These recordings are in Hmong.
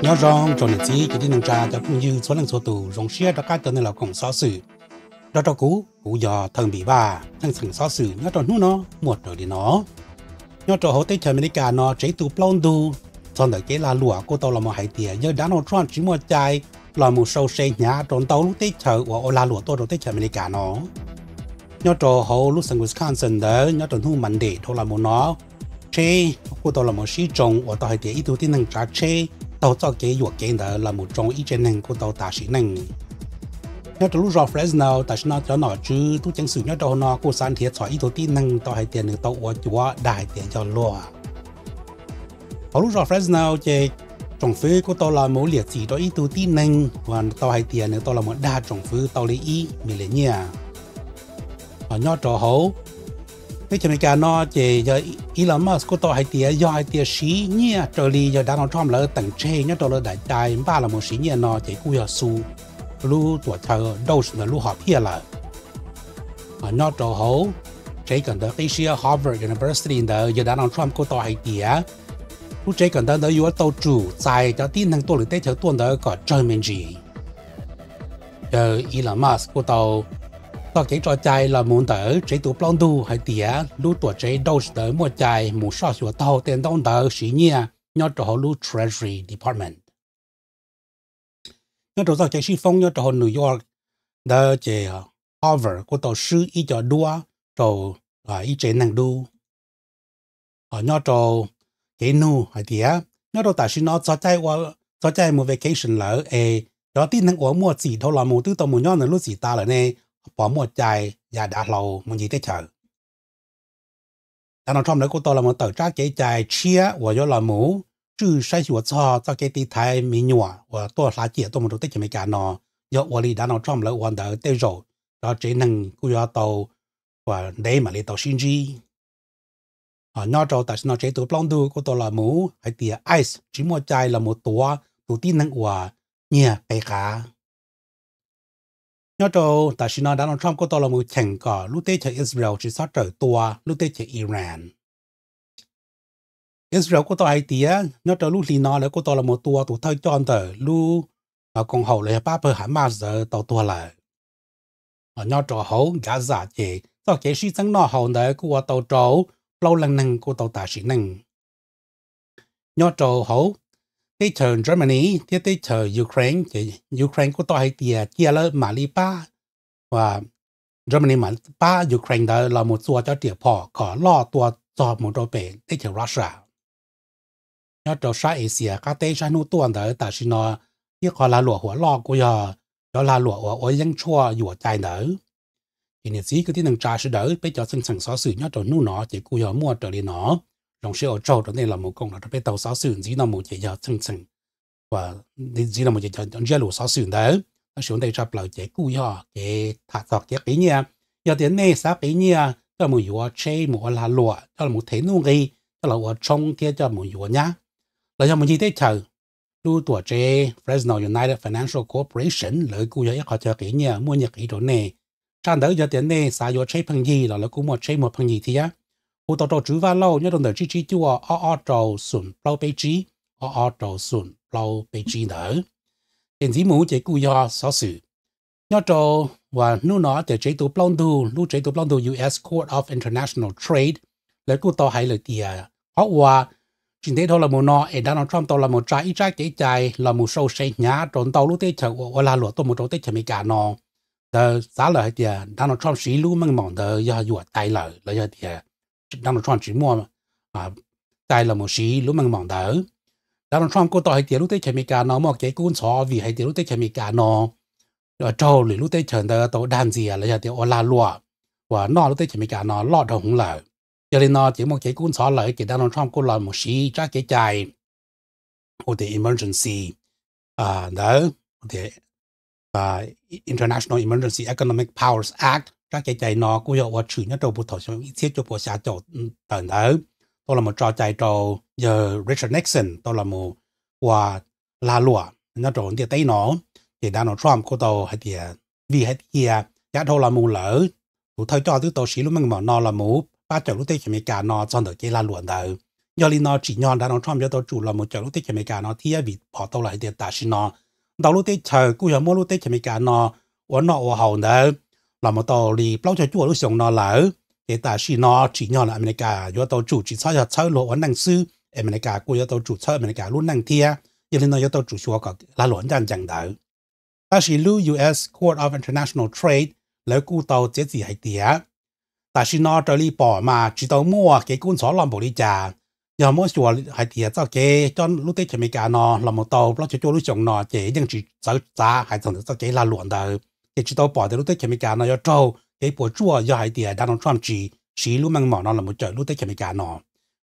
Nyob zoo rau niam txiv kwv tij neej tsa cov phooj ywg txhua leej txhua tus, zoo siab rov qab rau nej los koom xov xwm nrog rau kuv. Kuv yog Thawj Npis Vaj. Txheej txheem xov xwm nyob rau hnub no muaj raws li no. Nyob rau hauv teb chaws Amelikas no tsev tu plaub ntug txog ntawm kev lag luam kuj tau los mus hais tias yawg Donald Trump tsis muaj cai los mus sau se hnyav rau ntau lub teb chaws uas ua lag luam tuaj rau teb chaws Amelikas no. Nyob rau hauv lub xeev Wisconsin ntawd nyob rau hnub Monday dhau los mus no, tsheb kuj tau los mus sib tsoo uas tau hais tias ib tug tib neeg tsav tsheb taug txoj kev yuam kev ntawd los mus tsoo ib tsev neeg kuj tau tas sim neej. Nyob rau lub zos Fresno tam sim no cov nom tswv tub ceev xwm nyob rau hauv no kuj xav nrhiav txog ib tug tib neeg tau hais tias nws tau ua cuav dag hais tias yog luag. Hauv lub zos Fresno ces tsoom fwv kuj tau los mus liam txim rau ib tug tib neeg uas tau hais tias nws tau los mus dag tsoom fwv tau li ib million nyiaj. Nyob rau hauv teb chaws Amelikas no ces yawg Elon Musk kuj tau hais tias yog hais tias siv nyiaj raws li yawg Donald Trump lawv teem tseg nyob rau lawv daim cai npaj los mus siv nyiaj no ces kuj yog xu lub tuam chaw Doge ntawd lub hom phiaj lawm. Nyob rau hauv tsev kawm ntawv qib siab Harvard University ntawd yawg Donald Trump kuj tau hais tias lub tsev kawm ntawv ntawd yuav tau tsum txais cov tib neeg tuaj lwm teb chaws tuaj ntawd kom tsawg me ntsis. Yawg Elon Musk kuj tau txoj kev tso cai los mus ntawm tsev tu plaub ntug hais tias lub tuam tsev Doge ntawd muaj cai mus soj xyuas taug tej ntaub ntawv siv nyiaj nyob rau hauv lub Treasury Department. Nyob rau txoj kev sib foob nyob rau hauv New York ntawd ces Harvard kuj tau swb ib co duab rau ib tsev neeg dub. Nyob rau kev nug hais tias nyob rau tam sim no txog caij mus vacation lawm es cov tib neeg uas muaj txim dhau los mus twb tau mus nyob nws lub txim tas lawm ne, puas muaj cai ya dav hlau mus ncig teb chaws? Donald Trump lawv kuj tau los mus tawm tsab kev cai tshiab uas yuav los mus tswj saib xyuas txog txoj kev tiv thaiv me nyuam uas tuaj hla ciam tuaj mus rau teb chaws Amelikas no. Yog ua li Donald Trump lawv ua ntawd tej zaum cov tsev neeg kuj yuav tau ua ntev mam li tau sib ntsib. Nyob rau tam sim no tsev tu plaub ntug kuj tau los mus hais tias ICE tsis muaj cai los mus tuav tus tib neeg uas nyiag qe qav. Nyob rau tam sim no Donald Trump kuj tau los mus cheem kom lub teb chaws Israel tsis txhob rawm tua lub teb chaws Iran. Israel kuj tau hais tias nyob rau lub hli no lawv kuj tau los mus tua tus thawj coj ntawm lub koom haum los yog pab pawg Hamas ntawd tau tuag lawm. Nyob rau hauv Gaza ces txoj kev sib txeeb noj haus ntawd kuj ua tau rau plaub leeg neeg kuj tau tas sim neej. Nyob rau hauv teb chaws Germany thiab teb chaws Ukraine ces Ukraine kuj tau hais tias cia lawv mam li pab, Germany mam pab Ukraine ntawd los mus txua cov riam phom kom loj tua txog mus rau pem teb chaws Russia. Nyob rau sab Asia qab teb sab hnub tuaj ntawd tam sim no ib qho lag luam huam loj kuj yog cov lag luam uas ua yeeb tshuaj yuam cai ntawd. Ces niam txiv kwv tij neej tsa sawv daws, peb cov txheej txheem xov xwm nyob rau hnub no ces kuj yog muaj raws li no. Zoo siab ua tsaug rau nej los mus koom los rau peb tau xov xwm ntxiv no mus ces yog txheej txheem ntxiv no mus ces cov ntsiab lus xov xwm ntawd, tab sis ua ntej tshaj plaws ces kuj yog kev tham txog kev qiv nyiaj. Yog tias nej xav qiv nyiaj coj mus yuav tsheb, mus ua lag luam, coj los them nuj nqi, coj los ua tshoob thiab coj mus yuav nyab, los yog mus ncig teb chaws, lub tuam tsev Fresno United Financial Corporation lawv kuj yog ib qho chaw qiv nyiaj muaj nyiaj qiv rau nej. Tshaj ntawd yog tias nej xav yuav tsheb pheej yig los lawv kuj muaj tsheb muag pheej yig thiab. Hu tau rau Tswv Vaj Lauj nyob rau ntawm tsib tsib cuaj ob ob rau xoom plaub peb tsib, ob ob rau xoom plaub peb tsib ntawd. Ces ntxiv mus ces kuj yog xov xwm nyob rau uas hnub no ces tsev tu plaub ntug, lub tsev tu plaub ntug U S Court of International Trade, lawv kuj tau hais lawm tias qhov uas tsis ntev dhau los mus no es Donald Trump tau los mus tsa ib tsab kev cai los mus sau se hnyav rau ntau lub teb chaws uas ua lag luam tuaj mus rau teb chaws Amelikas no, ntawd xav lawm hais tias Donald Trump siv lub meej mom ntawd yog yuam cai lawm los yog tias Donald Trump tsis muaj cai los mus siv lub meej mom ntawd. Donald Trump kuj tau hais tias lub teb chaws Amelikas no muaj kev kub ntxhov vim hais tias lub teb chaws Amelikas no raug lwm lub teb chaws ntawd tau dag ntxias los yog tias ua lag luam uas noj lub teb chaws Amelikas no loj dhau hwv lawm. Yog li no ces muaj kev kub ntxhov lawm ces Donald Trump kuj los mus siv tsab kev cai hu tias emergency ntawd, International Emergency Economic Powers Act. Tsab kev cai no kuj yog ua tshwm nyob rau puag thaum xyoo ib txhiab cuaj puas xya caum tawm ntawd tau los mus tso cai rau yawg Richard Nixon tau los mus ua lag luam nyob rau ntiaj teb no. Ces Donald Trump kuj tau hais tias vim hais tias yav dhau los mus lawm tus thawj coj twb tau siv lub meej mom no los mus pab cawm lub teb chaws Amelikas no txog ntawm kev lag luam ntawd, Yog li no tsim nyog Donald Trump yuav tau tsum los mus cawm lub teb chaws Amelikas no thiab, vim pom tau los hais tias tam sim no ntau lub teb chaws kuj yog muab lub teb chaws Amelikas no ua noj ua haus ntawd los mus tau li plaub caug cuaj lub xyoo no lawm. Ces tam sim no tsim nyog Amelikas yuav tau tsum tsis txhob yog txhawb luag ua neej xwb, Amelikas kuj yuav tau tsum txhawb Amelikas lub neej thiab. Yog li no yuav tau tsum xyuas kom lag luam ncaj ncees ntawd. Tab sis lub U S Court of International Trade lawv kuj tau txiav txim hais tias tam sim no raws li pom mas tsis tau muaj kev kub ntxhov loj npaum li cas. Yog muab xyuas hais tias txoj kev coj lub teb chaws Amelikas no los mus tau plaub caug cuaj lub xyoo no ces yeej tsis txawv txav hais txog ntawm txoj kev lag luam ntawd, ces tsis tau pom tias lub teb chaws Amelikas no yuav raug kev puas tsuaj yog hais tias Donald Trump tsis siv lub meej mom no los mus cawm lub teb chaws Amelikas no.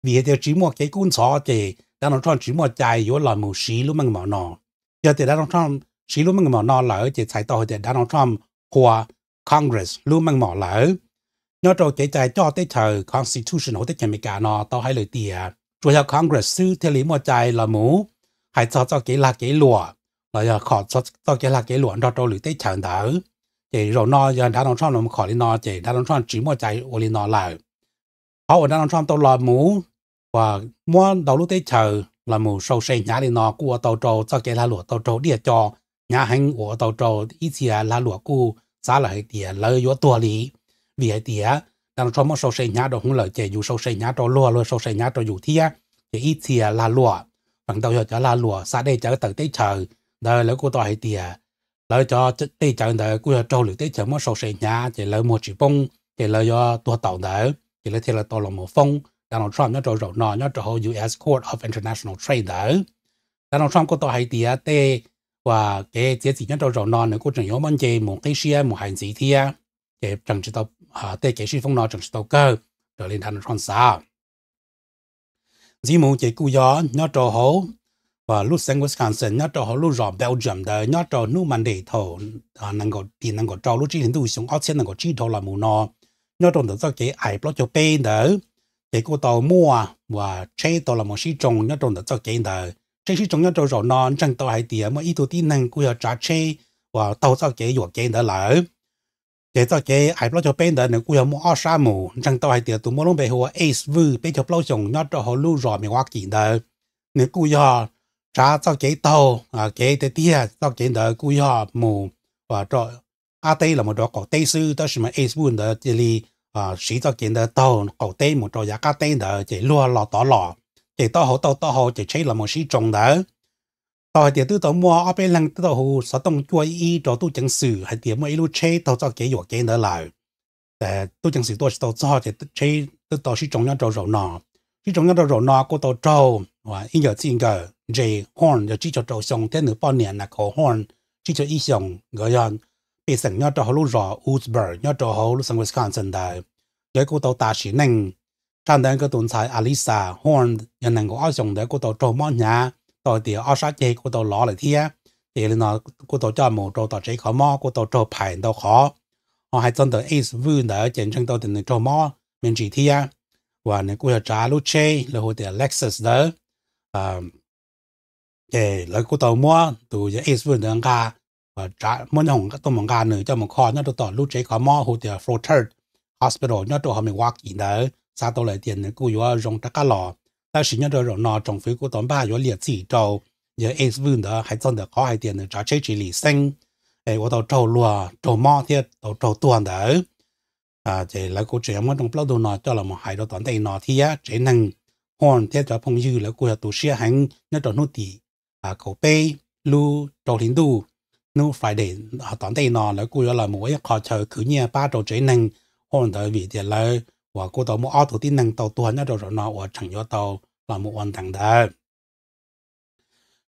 Vim hais tias tsis muaj kev kub ntxhov ces Donald Trump tsis muaj cai yuav los mus siv lub meej mom no. Yog tias Donald Trump siv lub meej mom no lawm ces txhais tau hais tias Donald Trump qhuas Congress lub meej mom lawm. Nyob rau kev cai coj teb chaws, constitution hauv teb chaws Amelikas no tau hais lawm tias tsuas yog Congress xwb thiaj li muaj cai los mus hais txog txoj kev lag kev luam los yog khom txoj kev lag kev luam nrog rau lwm teb chaws ntawd. Ces zaum no yog Donald Trump los khom li no ces Donald Trump tsis muaj cai ua li no lawm. Qhov uas Donald Trump tau los mus uas muab ntau lub teb chaws los mus sau se hnyav li no kuj ua tau rau txoj kev lag luam tau raug diaj co hnyav heev uas ua tau rau ib txhia lag luam kuj xav lawm hais tias lawv yuav tuag li. Vim hais tias Donald Trump muab sau se hnyav rau hwv lawm ces yus sau se hnyav rau luag, luag sau se hnyav rau yus thiab. Ces ib txhia lag luam, feem ntau yog cov lag luam xa dej cawv tawm teb chaws ntawd lawv kuj tau hais tias lawv cov dej cawv ntawd kuj yog raug lwm teb chaws muab sau se hnyav ces lawv muag tsis poob ces lawv yuav tuag taum ntawd ces lawv thiaj li tau los mus foob Donald Trump nyob rau zaum no nyob rau hauv U S Court of International Trade ntawd. Donald Trump kuj tau hais tias tej uas kev txiav txim nyob rau zaum no nws kuj tseem yuav muab nce mus qib siab mus hais ntxiv thiab. Ces tseem tsis tau, tej kev sib foob no tseem tsis tau kawg raws li Donald Trump xav. Ntxiv mus ces kuj yog nyob rau hauv lub xeev Wisconsin nyob rau hauv lub zos Belgium ntawd nyob rau hnub Monday thaum tim nees nkaum rau lub tsib hlis ntuj xyoo ob txhiab nees nkaum tsib dhau los mus no, nyob rau ntawm txoj kev I plaub caug peb ntawd, ces kuj tau muaj uas tsheb tau los mus sib tsoo nyob rau ntawm txoj kev ntawd. Tsheb sib tsoo nyob rau zaum no ntseeg tau hais tias muaj ib tug tib neeg kuj yog tsav tsheb uas taug txoj kev yuam kev ntawd lawm. Ces txoj kev I plaub caug peb ntawd nws kuj yog muaj ob sab mus, ntseeg tau hais tias tus muaj lub npe hu ua Ace Vwj peb caug plaub xyoos nyob rau hauv lub zos Milwaukee ntawd, nws kuj yog tsav txoj kev taug kev tiag tiag, txoj kev ntawd kuj yog mus rau qab teb los mus rau qaum teb xwb, tab sis mas Ace Vwj ntawd cia li siv txoj kev ntawd taug qaum teb mus rau yav qab teb ntawd ces luag los tod los, ces taub hau tau taub hau ces tsheb los mus sib tsoo ntawd. Tau hais tias twb tau muaj ob peb leeg twb tau hu xov tooj cuaj ib rau tub ceev xwm hais tias muaj ib lub tsheb taug txoj kev yuam kev ntawd lawm. Tub ceev xwm tuaj tsis tau txog ces tsheb twb tau sib tsoo nyob rau zaum no. Sib tsoo nyob rau zaum no kuj tau raug ib yawm txij nkawm Jay Horn yog tsib caug rau xyoo thiab nws poj niam Nicole Horn tsib caug ib xyoos, nkawd yog pej xeem nyob rau hauv lub zos Oostburg nyob rau hauv lub xeev Wisconsin ntawd. Nkawd kuj tau tas sim neej. Tshaj ntawd nkawd tus ntxhais Alissa Horn yog nees nkaum ob xyoos ntawd kuj tau raug mob hnyav tau hais tias ob sab ceg kuj tau lov lawm thiab. Ces yog li no kuj tau coj mus rau tom tsev kho mob kuj tau raug phais ntau qhov. Ho hais txog ntawm Ace Vwj ntawd ces ntseeg tau tias nws raug mob me ntsis thiab, uas nws kuj yog tsav lub tsheb lawv hu tias Lexus ntawd. Ces lawv kuj tau muab tus yawg Ace Vwj ntawd nqa, muab nyob hoom tuaj mus nqa nws coj mus kho nyob rau tom lub tsev kho mob hu tias Froedtert Hospital nyob rau hauv Milwaukee ntawd, xav tau lawm tias nws kuj yuav zoo rov qab los. Tab sis nyob rau zaum no tsoom fwv kuj tau npaj yuav liam txim rau yawg Ace Vwj ntawd hais txog ntawm qhov hais tias nws tsav tsheb tsis lim xeeb es ua tau raug luag raug mob thiab tau raug tuag ntawd. Ces lawv kuj tseem yuav muab rooj plaub ntug no coj los mus hais rau tom ntej no thiab. Tsev neeg Horn thiab cov phooj ywg lawv kuj yog tu siab heev nyob rau hnub tim kaum peb lub rau hli ntuj, hnub Friday tom ntej no lawv kuj yuav los mus ua ib qho chaw khwv nyiaj pab rau tsev neeg Horn ntawd vim tias lawv uas kuj tau muaj ob tug tib neeg tau tuag nyob rau zaum no uas tseem yuav tau los mus ua ntees ntawd.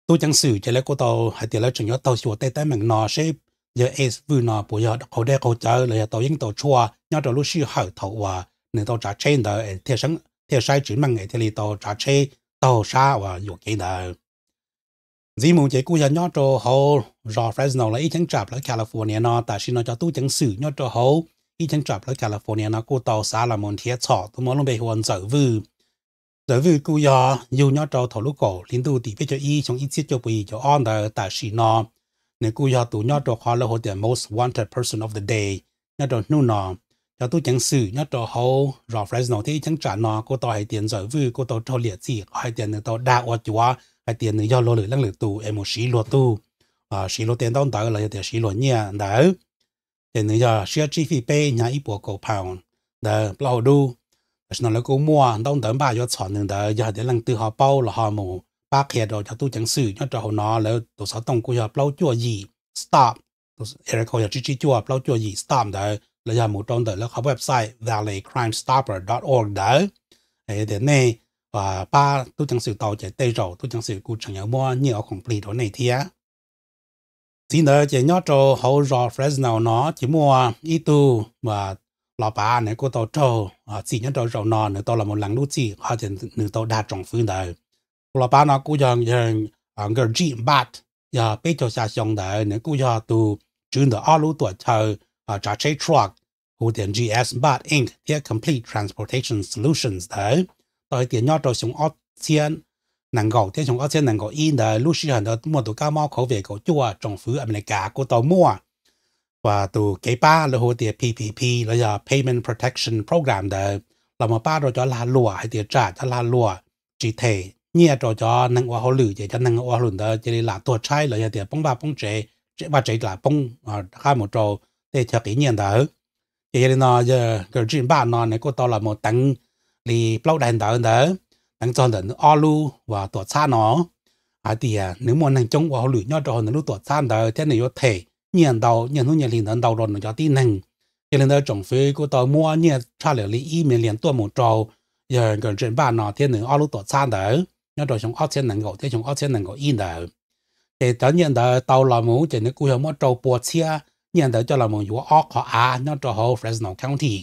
Tub ceev xwm ces lawv kuj tau hais tias lawv tseem yuav taug xyuas tej teeb meem no seb yawg Ace Vwj no puas yog qaug dej qaug cawv los yog tau yeeb tau tshuaj nyob rau lub sij hawm thaum uas nws tau tsav tsheb ntawd es thiaj saib tsis meej es thiaj li tau tsav tsheb taug sab uas yuam kev ntawd. Ntxiv mus ces kuj yog nyob rau hauv zos Fresno los ib cheeb tsam plawv California no, tam sim no cov tub ceev xwm nyob rau hauv ib cheeb tsam plawv California no kuj tau xav los mus nrhiav txhom tus muaj lub npe hu ua Ntxawm Vwj. Ntxawm Vwj kuj yog yug nyob rau thaum lub kaum hli ntuj tim peb caug ib xyoo ib txhiab cuaj pua yim caum ob ntawd. Tam sim no nws kuj yog tus nyob rau qhov lawv hu tias most wanted person of the day nyob rau hnub no. cov tub ceev xwm nyob rau hauv zos Fresno thiab ib cheeb tsam no kuj tau hais tias Ntxawm Vwj kuj tau raug liam txim qhov hais tias nws tau dag ua cuav hais tias nws yog luag lwm leej lwm tus es mus siv luag tug, siv luag tej ntaub ntawv los yog tias siv luag nyiaj ntawd. Ces nws yog siab tsib fij peb hnyav ib puas kaum pound ntawd plaub hau dub. Tam sim no lawv kuj muaj ntaub ntawv npaj yuav txhom nws ntawd, yog hais tias leej twg ho paub los ho mus pab qhia rau cov tub ceev xwm nyob rau hauv no. Lawv tus xov tooj kuj yog plaub cuaj yim stop, area code yog tsib tsib cuaj plaub cuaj yim stop ntawd, los yog mus rau ntawm lawv qhov website valley crime stopper dot org ntawd. Tias nej pab tub ceev xwm tau ces tej zaum tub ceev xwm kuj tseem yuav muab nyiaj ua khoom plig rau nej thiab. Txiv ntawd ces nyob rau hauv zos Fresno no ces muaj ib tug los pav nws kuj tau raug txim nyob rau zaum no, nws tau los mus lees lub txim qhov tias nws tau dag tsoom fwv ntawd. Tus los pav no kuj yog Gurjit Bhatt, yog peb caug xya xyoo ntawd, nws kuj yog tus tswv ntawm ob lub tuam chaw tsav tsheb truck hu tias G S Bhatt Inc thiab Complete Transportation Solutions ntawd. Tau hais tias nyob rau xyoo ob txhiab nees nkaum thiab xyoo ob txhiab nees nkaum ib ntawd, lub sij hawm ntawd muaj tus kab mob COVID kaum cuaj, tsoom fwv Amelikas kuj tau muaj tus kev pab lawv hu tias P P P los yog Payment Protection Program ntawd los mus pab rau cov lag luam hais tias tsam cov lag luam tsis them nyiaj rau cov neeg ua hauj lwm ces cov neeg ua hauj lwm ntawd cia li lam tuag tshaib los yog tias poob vaj poob tsev, vaj tsev lam poob rov qab mus rau tej chaw qiv nyiaj ntawd. Ces yog li no yawg Gurjit Bhatt no nws kuj tau los mus teev li plaub daim ntawv ntawd, teev txog ntawm nws ob lub uas tuam txhab no hais tias nws muaj neeg coob ua hauj lwm nyob rau hauv nws lub tuam txhab ntawd thiab nws yuav them nyiaj ntau, nyiaj hnub nyiaj hli ntawd ntau rau nws cov tib neeg. Yog li ntawd tsoom fwv kuj tau muab nyiaj tshaj lawm li ib million tuaj mus rau yawg Gurjit Bhatt no thiab nws ob lub tuam txhab ntawd nyob rau xyoo ob txhiab nees nkaum thiab xyoo ob txhiab nees nkaum ib ntawd. Ces cov nyiaj ntawd tau los mus ces nws kuj yog muab rau pua txhiab nyiaj ntawd coj los mus yuav ob qhov av nyob rau hauv Fresno County.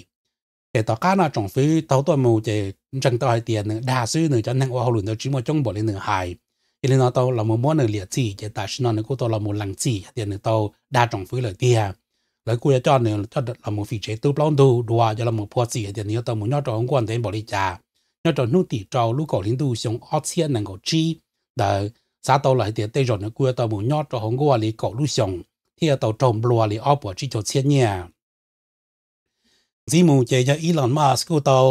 Ces tom qab no tsoom fwv taug tuaj mus ces ntseeg tau hais tias nws dag xwb, nws cov neeg ua hauj lwm ntawd tsis muaj coob npaum li nws hais. Yog li no tau los mus muab nws liam txim ces tam sim no nws kuj tau los mus lees txim hais tias nws tau dag tsoom fwv lawm tiag. Lawv kuj yuav coj nws coj los mus fim tsev tub plaub ntug dua, yuav los mus phua txim hais tias nws yuav tau mus nyob rau hauv nkuaj ntev npaum li cas. Nyob rau hnub tim rau lub kaum hli ntuj xyoo ob txhiab nees nkaum tsib ntawd, xav tau lawm hais tias tej zaum nws kuj yuav tau mus nyob rau hauv nkuaj li kaum lub xyoos thiab yuav tau raug nplua li ob puas tsib caug txhiab nyiaj. Ntxiv mus ces yawg Elon Musk kuj tau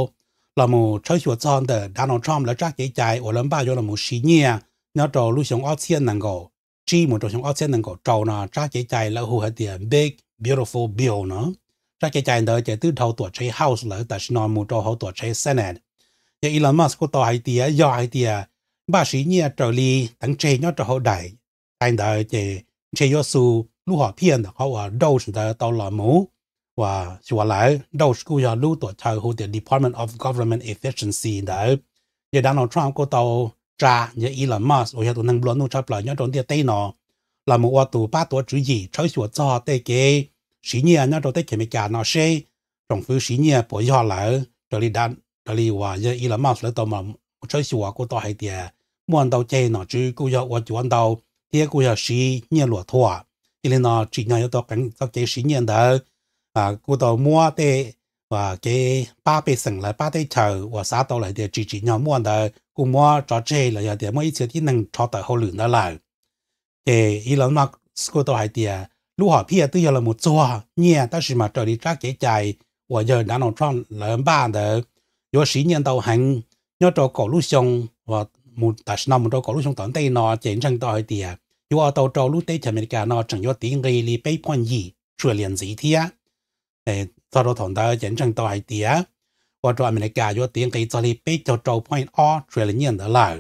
los mus tshawb xyuas txog ntawm Donald Trump lawv tsab kev cai uas lawv npaj yuav los mus siv nyiaj nyob rau lub xyoo ob txhiab nees nkaum tsib mus rau xyoo ob txhiab nees nkaum rau no, tsab kev cai lawv hu hais tias Big Beautiful Bill no. Tsab kev cai ntawd ces twb dhau tuam tsev House lawm, tam sim no mus rau hauv tuam tsev Senate. Yawg Elon Musk kuj tau hais tias yog hais tias npaj siv nyiaj raws li teev tseg nyob rau hauv daim cai ntawd ces ntshe yuav xu lub hom phiaj ntawm qhov uas Doge ntawd tau los mus uas xyuas lawm. Doge kuj yog lub tuam chaw hu tias Department of Government Efficiency ntawd. Yawg Donald Trump kuj tau tsa yawg Elon Musk uas yog tus neeg nplua nuj tshaj plaws nyob rau ntiaj teb no los mus ua tus pab tuav tswv yim tshawb xyuas txog tej kev siv nyiaj nyob rau teb chaws Amelikas no seb tsoom fwv siv nyiaj puas yog lawm. Raws li uas yawg Elon Musk lawv tau mus tshawb xyuas kuj tau hais tias muaj ntau ceg nom tswv kuj yog ua cuav ntau thiab kuj yog siv nyiaj luam thuam. Yog li no tsim nyog yuav tau qeev txoj kev siv nyiaj ntawd. Kuj tau muab tej kev pab pej xeem lawv pab teb chaws uas xav tau lawm hais tias tsis tsim nyog muaj ntawd kuj muab tso tseg los yog tias muab ib txhia tib neeg rho tawm hauj lwm ntawd lawm. Ces Elon Musk kuj tau hais tias lub hom phiaj twb yog los mus txuag nyiaj tab sis mas raws li tsab kev cai uas yawg Donald Trump lawv npaj ntawd yuav siv nyiaj ntau heev nyob rau kaum lub xyoo, tam sim no mus rau kaum lub xyoo tom ntej no ces ntseeg tau hais tias yuav ua tau rau lub teb chaws Amelikas no tseem yuav tiv nqi li peb point yim trillion ntxiv thiab. Txog rau thaum ntawd ces ntseeg tau hais tias ua rau Amelikas yuav tiv nqi txog li peb caug rau point ob trillion nyiaj ntawd lawm.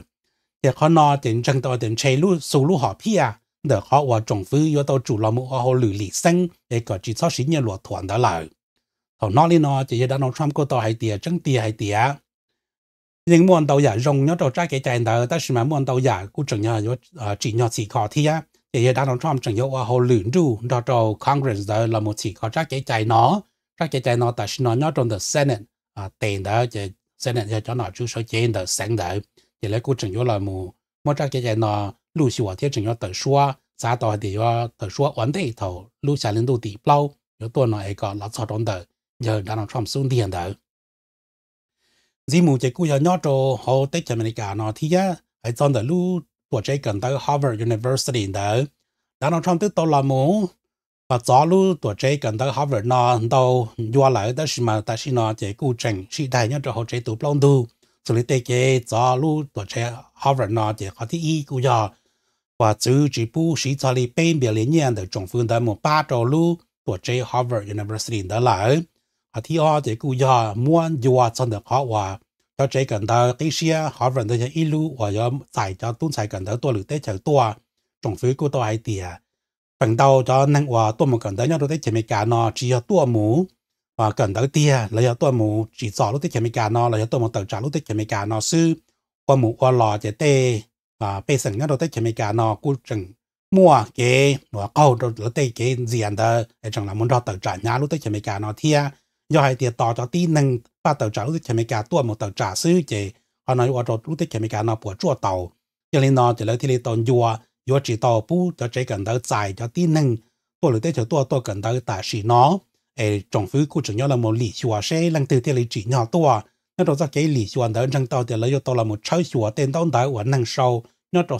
Ces qhov no ces ntseeg tau tias ntshe lub xu lub hom phiaj ntawm qhov uas tsoom fwv yuav tau tsum los mus ua hauj lwm lim xeeb es kom tsis txhob siv nyiaj luam thuam ntawd lawm. Thaum hnov li no ces yawg Donald Trump kuj tau hais tias tseeb tiag hais tias yeej muaj ntau yam zoo nyob rau tsab kev cai ntawd tab sis mas muaj ntau yam kuj tseem yog yuav tsim nyog txhim kho thiab. Ces yawg Donald Trump tseem yuav ua hauj lwm nruj nrog rau Congress ntawd los mus txhim kho tsab kev cai no. Tsab kev cai no tam sim no nyob rau ntawm Senate tes ntawd ces Senate yog cov nom tswv sawv cev ntawm xeev ntawd ces lawv kuj tseem yuav los mus muab tsab kev cai no luj xyuas thiab tseem yuav tawm suab, xav tau hais tias yuav tawm suab ua ntej thaum lub xya hli ntuj tim plaub yuav tuaj no es kom los txog rau ntawm yawg Donald Trump xub ntiag ntawd. Ntxiv mus ces kuj yog nyob rau hauv teb chaws Amelikas no thiab hais txog ntawm lub tuam tsev kawm ntawv Harvard University ntawd, Donald Trump twb tau los mus txov lub tuam tsev kawm ntawv Harvard no ntau ncua lawm, tab sis mas tam sim no ces kuj tseem sib daig nyob rau hauv tsev tu plaub ntug. Xws li tej kev txov lub tuam tsev Harvard no ces qhov thib ib kuj yog uas txwv tsis pub siv txog li peb npias li nyiaj ntawm tsoom fwv ntawd mus pab rau lub tuam tsev Harvard University ntawd lawm. Qhov thib ob ces kuj yog muab ncua txog ntawm qhov uas cov tsev kawm ntawv qib siab Harvard ntawd yog ib lub uas yuav txais cov tub ntxhais kawm ntawv tuaj lwm teb chaws tuaj. Tsoom fwv kuj tau hais tias feem ntau cov neeg uas tuaj mus kawm ntawv nyob rau teb chaws Amelikas no tsis yog tuaj mus kawm ntawv tiag, los yog tuaj mus tsim txom lub teb chaws Amelikas no, los yog tuaj mus tawm tsam lub teb chaws Amelikas no xwb. Ua mus ua los ces tej pej xeem nyob rau teb chaws Amelikas no kuj tseem muaj kev uas qaug rau lawv tej kev ntxias ntawd es tseem los mus nrog tawm tsam hnyav lub teb chaws Amelikas no thiab. Yog hais tias tos cov tib neeg pab tawm tsam lub teb chaws Amelikas tuaj mus tawm tsam xwb ces qhov no yuav ua rau lub teb chaws Amelikas no puas tsuaj taus. Yog li no ces lawv thiaj li tau ncua yuav tsis tau pub cov tsev kawm ntawv txais cov tib neeg tuaj lwm teb chaws tuaj tuaj kawm ntawv tam sim no. Es tsoom fwv kuj tseem nyob los mus lim xyuas seb leej twg thiaj li tsim nyog tuaj. Nyob rau txoj kev lim xyuas ntawd ntseeg tau tias lawv yuav tau los mus tshawb xyuas tej ntaub ntawv uas neeg sau nyob rau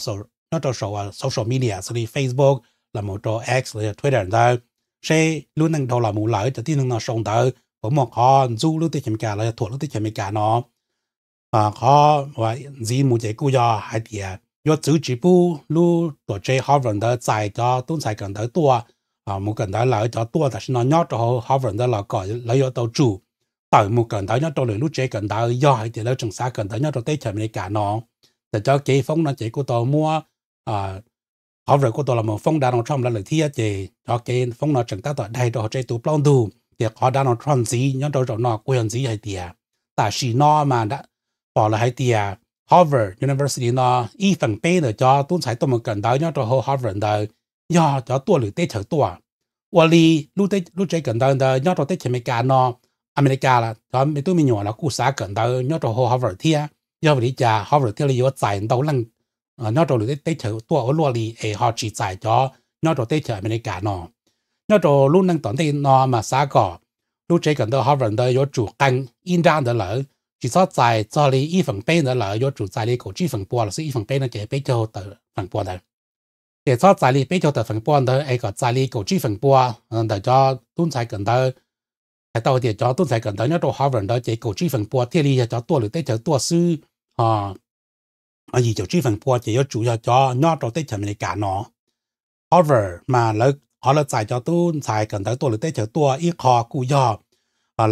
saum social media xws li Facebook los mus rau X los yog Twitter ntawd, seb lub neej dhau los mus lawm cov tib neeg no sau ntawv puas muaj qhov ntxub lub teb chaws Amelikas los yog thuam lub teb chaws Amelikas no. Qhov ntxiv mus ces kuj yog hais tias yuav txwv tsis pub lub tuam tsev Harvard ntawd txais cov tub ntxhais kawm ntawv tuaj mus kawm ntawv lawm, cov tuaj tam sim no nyob rau hauv Harvard ntawd los kom lawv yuav tau tsum tawm mus kawm ntawv nyob rau lwm lub tsev kawm ntawv yog hais tias lawv tseem xav kawm ntawv nyob rau teb chaws Amelikas no. Ces cov kev foob no ces kuj tau muab Harvard kuj tau los mus foob Donald Trump lawv lawm thiab, ces cov kev foob no tseem tab tom daig rau hauv tsev tu plaub ntug. Ces qhov Donald Trump ntxiv nyob rau zaum no kuj yog ntxiv hais tias tam sim no mas pom lawv hais tias Harvard University no ib feem peb ntawm cov tub ntxhais tuaj mus kawm ntawv nyob rau hauv Harvard ntawd yog cov tuaj lwm teb chaws tuaj. Ua li lub tsev kawm ntawv ntawd nyob rau teb chaws Amelikas no, Amelikas cov me tub me nyuam los kuj xav kawm ntawv nyob rau hauv Harvard thiab. Yog vim li cas Harvard thiaj li yuav txais ntau leej nyob rau lwm teb chaws tuaj ua luaj li es ho tsis txais cov nyob rau teb chaws Amelikas no? Nyob rau lub neej tom ntej no mas xav kom lub tsev kawm ntawv Harvard ntawd yuav tsum qee ib nrab ntawd lawm, tsis txhob txais txog li ib feem peb ntawd lawm, yuav tsum txais li kaum tsib feem pua los xwb, ib feem peb no ces peb caug tawm feem pua ntawd. Ces txhob txais li peb caug tawm feem pua ntawd es kom txais li kaum tsib feem pua ntawm cov tub ntxhais kawm ntawv. Hais tau tias cov tub ntxhais kawm ntawv nyob rau Harvard ntawd ces kaum tsib feem pua thiaj li yog cov tuaj lwm teb chaws tuaj xwb, ho yim caum tsib feem pua ces yuav tsum yog cov nyob rau teb chaws Amelikas no. Harvard mas lawv qhov lawv txais cov tub ntxhais kawm ntawv tuaj lwm teb chaws tuaj ib qho kuj yog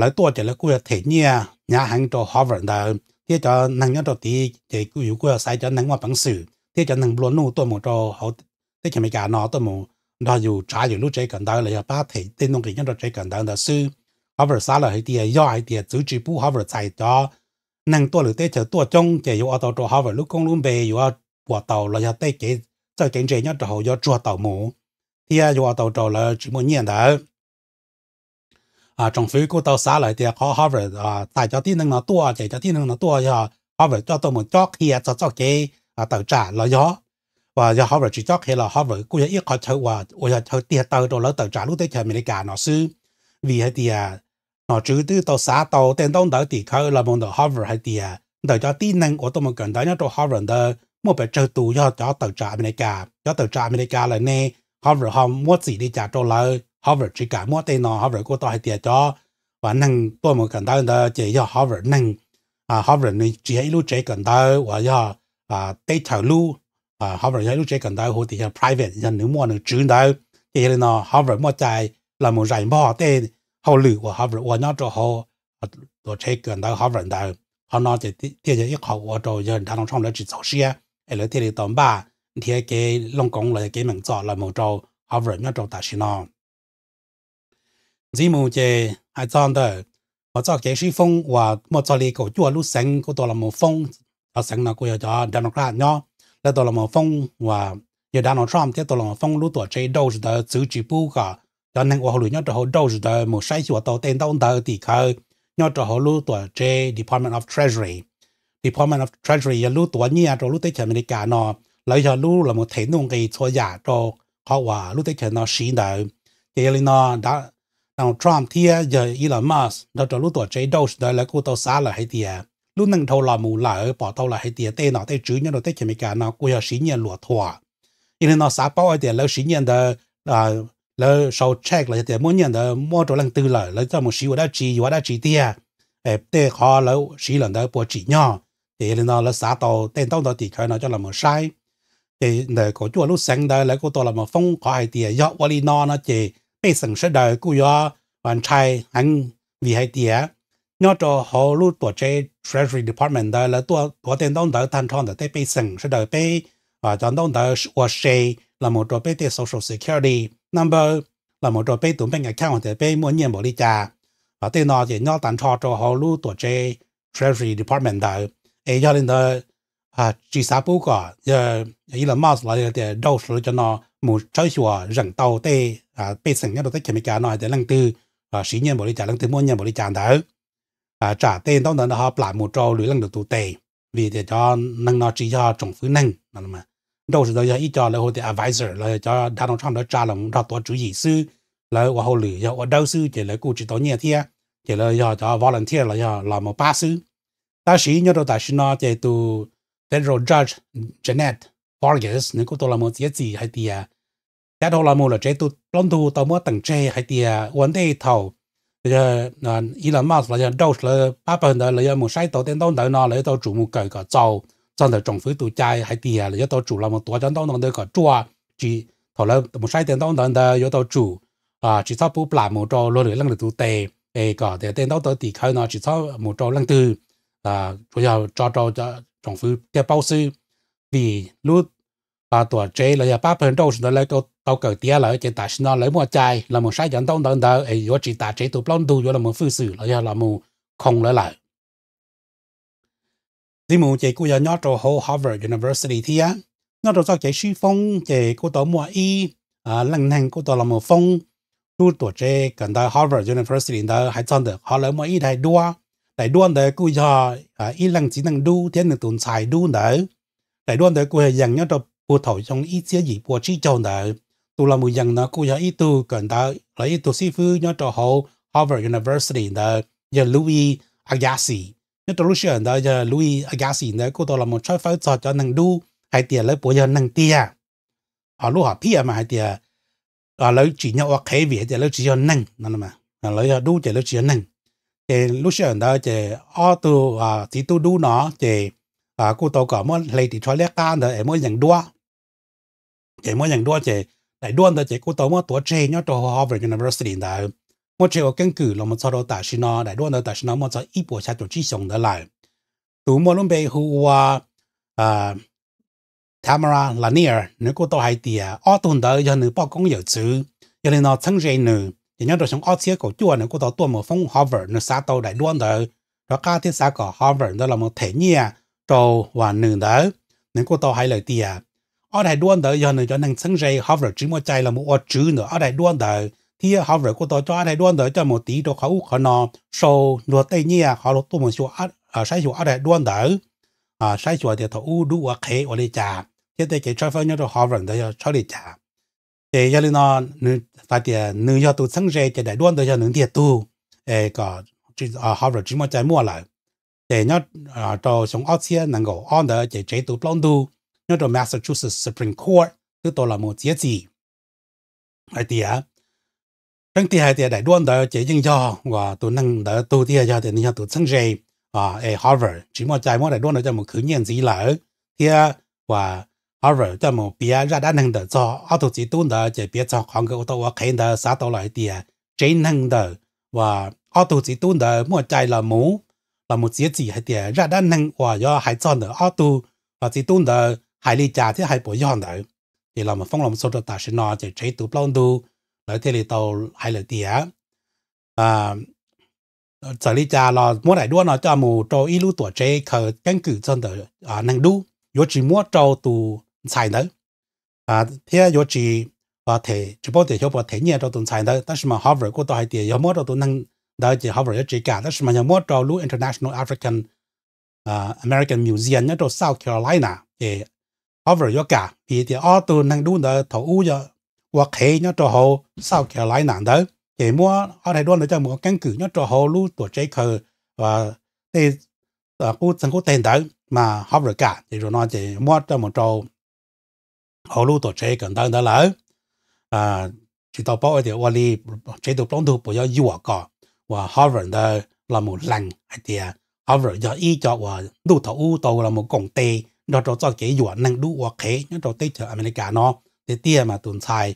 lawv tuaj ces lawv kuj yog them nyiaj hnyav heev rau Harvard ntawd thiab cov neeg nyob rau tid ces yus kuj yog xaiv cov neeg muaj peev xwm thiab cov neeg nplua nuj tuaj mus rau hauv teb chaws Amelikas no tuaj mus nrog yus tsav yus lub tsev kawm ntawv los yog pab them tej nuj nqis nyob rau tsev kawm ntawv ntawd xwb. Harvard xav lawm hais tias yog hais tias txwv tsis pub Harvard txais cov neeg tuaj lwm teb chaws tuaj coob ces yuav ua tau rau Harvard lub koob lub npe yuav puas taus los yog tej kev txawj kev ntse nyob rau hauv yuav tsuag taus mus thiab yuav ua tau rau lawv tsis muaj nyiaj ntawd. Tsoom fwv kuj tau xav lawm hais tias qhov Harvard txais cov tib neeg no tuaj ces cov tib neeg no tuaj yog Harvard coj tuaj mus cob qhia txog txoj kev tawm tsam los yog, uas yog Harvard tsis cob qhia los Harvard kuj yog ib qhov chaw uas uas yog chaw tiag taw rau lawv tawm tsam lub teb chaws Amelikas no xwb. Vim hais tias nom tswv twb tau xav tau tej ntaub ntawv tim khawv los mus ntawm Harvard hais tias ntawm cov tib neeg uas tuaj mus kawm ntawv nyob rau Harvard ntawd muaj pes tsawg tus yog cov tawm tsam Amelikas. Cov tawm tsam Amelikas lawm ne, Harvard ho muab txim li cas rau lawv? Harvard tsis kam muab tej no. Harvard kuj tau hais tias cov uas neeg tuaj mus kawm ntawv ntawd ces yog Harvard neeg. Harvard nws tsis yog ib lub tsev kawm ntawv uas yog teb chaws lub. Harvard yog ib lub tsev kawm ntawv hu tias yog private, yog nws muaj nws tswv ntawd. Ces yog li no Harvard muaj cai los mus zais npog tej hauj lwm uas Harvard ua nyob rau hauv tuam tsev kawm ntawv Harvard ntawd. Qhov no ces thiaj yog ib qho ua rau yawg Donald Trump lawv tsis txaus siab es lawv thiaj li tau npaj nrhiav kev looj koov los yog kev meem txom los mus rau Harvard nyob rau tam sim no. Ntxiv mus ces hais txog ntawm qhov txoj kev sib foob uas muaj txog li kaum cuaj lub xeev kuj tau los mus foob. Cov xeev no kuj yog cov Democrat nyob, lawv tau los mus foob uas yawg Donald Trump thiab tau los mus foob lub tuam tsev Doge ntawd txwv tsis pub kom cov neeg ua hauj lwm nyob rau hauv Doge ntawd mus saib xyuas tau tej ntaub ntawv tim khawv nyob rau hauv lub tuam tsev Department of Treasury. Department of Treasury yog lub tuav nyiaj rau lub teb chaws Amelikas no, lawv yog lub los mus them nuj nqis txhua yam rau qhov uas lub teb chaws no siv ntawd. Ces yog li no Donald Trump thiab yawg Elon Musk nrog rau lub tuam tsev Doge ntawd lawv kuj tau xav lawm hais tias lub neej dhau los mus lawm pom tau lawm hais tias tej nom tej tswv nyob rau teb chaws Amelikas no kuj yog siv nyiaj luam thuam. Yog li no xav paub hais tias lawv siv nyiaj ntawd lawv sau check los yog tias muab nyiaj ntawd muab rau leej twg lawm, lawv coj mus siv ua dab tsi, yuav dab tsi tiag, tej qhov lawv siv lawm ntawd puas tsim nyog. Ces yog li no lawv xav tau tej ntaub ntawv tim khawv no coj los mus saib. Ces ntawm kaum cuaj lub xeev ntawd lawv kuj tau los mus foob qhov hais tias yog ua li no no ces pej xeem sawv daws kuj yuav ntshai heev, vim hais tias nyob rau hauv lub tuam tsev Treasury Department ntawd lawv tuaj tuav tej ntaub ntawv tag nrho ntawm tej pej xeem sawv daws peb cov ntaub ntawv ua se los mus rau peb tej social security number, los mus rau peb tus bank account tias peb muaj nyiaj npaum li cas. Tej no ces nyob tag nrho rau hauv lub tuam tsev Treasury Department ntawd. Es yog li ntawd tsis xav pub kom yog Elon Musk los yog tias Doge lawv cov no mus tshawb xyuas zeem tau tej pej xeem nyob rau teb chaws Amelikas no hais tias leej twg siv nyiaj npaum li cas, leej twg muaj nyiaj npaum li cas ntawd, tsam tej ntaub ntawv ntawd ho plam mus rau lwm leej lwm tus tes, vim tias cov neeg no tsis yog tsoom fwv neeg. Doge ntawd yog ib co lawv hu tias advisor los yog cov Donald Trump lawv tsa los nrog tuav tswv yim xwb, lawv ua hauj lwm yog ua dawb xwb ces lawv kuj tsis tau nyiaj thiab, ces lawv yog cov volunteer los yog los mus pab xwb. Tab sis nyob rau tam sim no ces tus federal judge Jeanette Vargas nws kuj tau los mus txiav txim hais tias yav dhau los mus lawm tsev tu plaub ntug tau muab teem tseg hais tias ua ntej thaum yog Elon Musk los yog Doge lawv pab pawg ntawd lawv yuav mus saib tau tej ntaub ntawv no lawv yuav tau tsum mus kawm kom txaus txog ntawm tsoom fwv tus cai hais tias lawv yuav tau tsum los mus tuav cov ntaub ntawv ntawd kom ruaj, tsis, thaum lawv mus saib tej ntaub ntawv ntawd yuav tau tsum tsis txhob pub plam mus rau luag lwm leej lwm tus tes, es kom tias tej ntaub ntawv tim khawv no tsis txhob mus rau leej twg, tsuas yog tso rau tsoom fwv thiaj paub xwb. Vim lub tuam tsev los yog pab pawg Doge ntawd lawv tau kawm tiav lawm ces tam sim no lawv muaj cai los mus saib cov ntaub ntawv ntawd es yuav tsis tas tsev tu plaub ntug yuav los mus fwj xwm los yog los mus khoo lawv lawm. Ntxiv mus ces kuj yog nyob rau hauv Harvard University thiab. Nyob rau txoj kev sib foob ces kuj tau muaj ib leej neeg kuj tau los mus foob lub tuam tsev kawm ntawv Harvard University ntawd hais txog ntawm qhov lawv muaj ib daim duab. Daim duab ntawd kuj yog ib leej txiv neej dub thiab nws tus ntxhais dub ntawd. Daim duab ntawd kuj yog yees nyob rau puag thaum xyoo ib txhiab yim pua tsib caug ntawd. Tus los mus yees no kuj yog ib tug kawm ntawv los ib tug xib fwb nyob rau hauv Harvard University ntawd yog Louis Agassiz. Nyob rau lub sij hawm ntawd yog Louis Agassiz ntawd kuj tau los mus tshawb fawb txog cov neeg dub hais tias lawv puas yog neeg tiag. Ho lub hom phiaj mas hais tias lawv tsim nyog ua qhev vim hais tias lawv tsis yog neeg, lawv yog dub ces lawv tsis yog neeg. Ces lub sij hawm ntawd ces ob tug txiv tub dub no ces kuj tau kom muab hle ris tsho liab qab ntawd es muab yees duab. Ces muab yees duab ces daim duab ntawd ces kuj tau muab tuav tseg nyob rau Harvard University ntawd. Muab tseg ua keeb kwm los mus txog rau tam sim no daim duab ntawd tam sim no muaj txog ib puas xya caum tsib xyoos ntawd lawm. Tus muaj lub npe hu ua Tamara Lanier nws kuj tau hais tias ob tug ntawd yog nws poj koob yawm txwv. Yog li no txheeb ze nws ces nyob rau xyoo ob txhiab kaum cuaj nws kuj tau tuaj mus foob Harvard, nws xav tau daim duab ntawd rov qab thiab xav kom Harvard ntawd los mus them nyiaj rau uas nws ntawd. Nws kuj tau hais lawm tias ob daim duab ntawd yog nws cov neeg txheeb ze, Harvard tsis muaj cai los mus ua tswv ntawm ob daim duab ntawd thiab Harvard kuj tau coj ob daim duab ntawd coj mus tiv rau qhov ub qhov no sau luag tej nyiaj qhov tuaj mus saib xyuas ob daim duab ntawd, saib xyuas tias thaum ub dub ua qhev ua li cas thiab tej kev tshawb fawb nyob rau Harvard ntawd yog tshawb li cas. Ces yog li no nws hais tias nws yog tus txheeb ze ces daim duab ntawd yog nws ntiag tug, es kom Harvard tsis muaj cai muaj lawm. Ces nyob rau xyoo ob txhiab nees nkaum ob ntawd ces tsev tu plaub ntug nyob rau Massachusetts Supreme Court twb tau los mus txiav txim hais tias tseeb tiag hais tias daim duab ntawd ces yeej yog uas tus neeg ntawd tug tiag, yog tias nws yog tus txheeb ze, es Harvard tsis muaj cai muab daim duab ntawd coj mus khwv nyiaj ntxiv lawm, thiab uas Harvard coj mus piav zaj dab neeg ntawm txog ob tug txiv tub ntawd ces piav txog qhov nkawd ua tau ua qhev ntawd xav tau los hais tias tsev neeg ntawm uas ob tug txiv tub ntawd muaj cai los mus, los mus txiav txim hais tias zaj dab neeg uas yuav hais txog ntawm ob tug txiv tub ntawd hais li cas thiab hais puas yog ntawd. Ces los mus foob los txog rau tam sim no ces tsev tu plaub ntug lawv thiaj li tau hais lawm tias txawm li cas los muab daim duab no coj mus rau ib lub tuam tsev khaws keeb kwm txog ntawm neeg dub, yuav tsis muab rau tus ntxhais ntawd, thiab yuav tsis, tsis paub tias xyov puas them nyiaj rau tus ntxhais ntawd. Tab sis mas Harvard kuj tau hais tias yog muab rau tus neeg ntawd ces Harvard yuav tsis kam, tab sis mas yog muab rau lub International African American Museum nyob rau South Carolina ces Harvard yuav kam, vim tias ob tug neeg dub ntawd thaum ub yog ua qhev nyob rau hauv South Carolina ntawd, ces muab ob daim duab ntawd coj mus ua keeb kwm nyob rau hauv lub tuam tsev khaws tej qub txeeg qub teg ntawd mas Harvard kam, ces zaum no ces muab coj mus rau hauv lub tuam tsev kawm ntawv ntawd lawm. tsis tau paub tias ua li tsev tu plaub ntug puas yuav yuam kom uas Harvard ntawd los mus lees hais tias Harvard yog ib co uas ntuj thaum ub tau los mus koom tes nrog rau txoj kev yuam neeg dub ua qhev nyob rau teb chaws Amelikas no. Tiag tiag mas tus ntxhais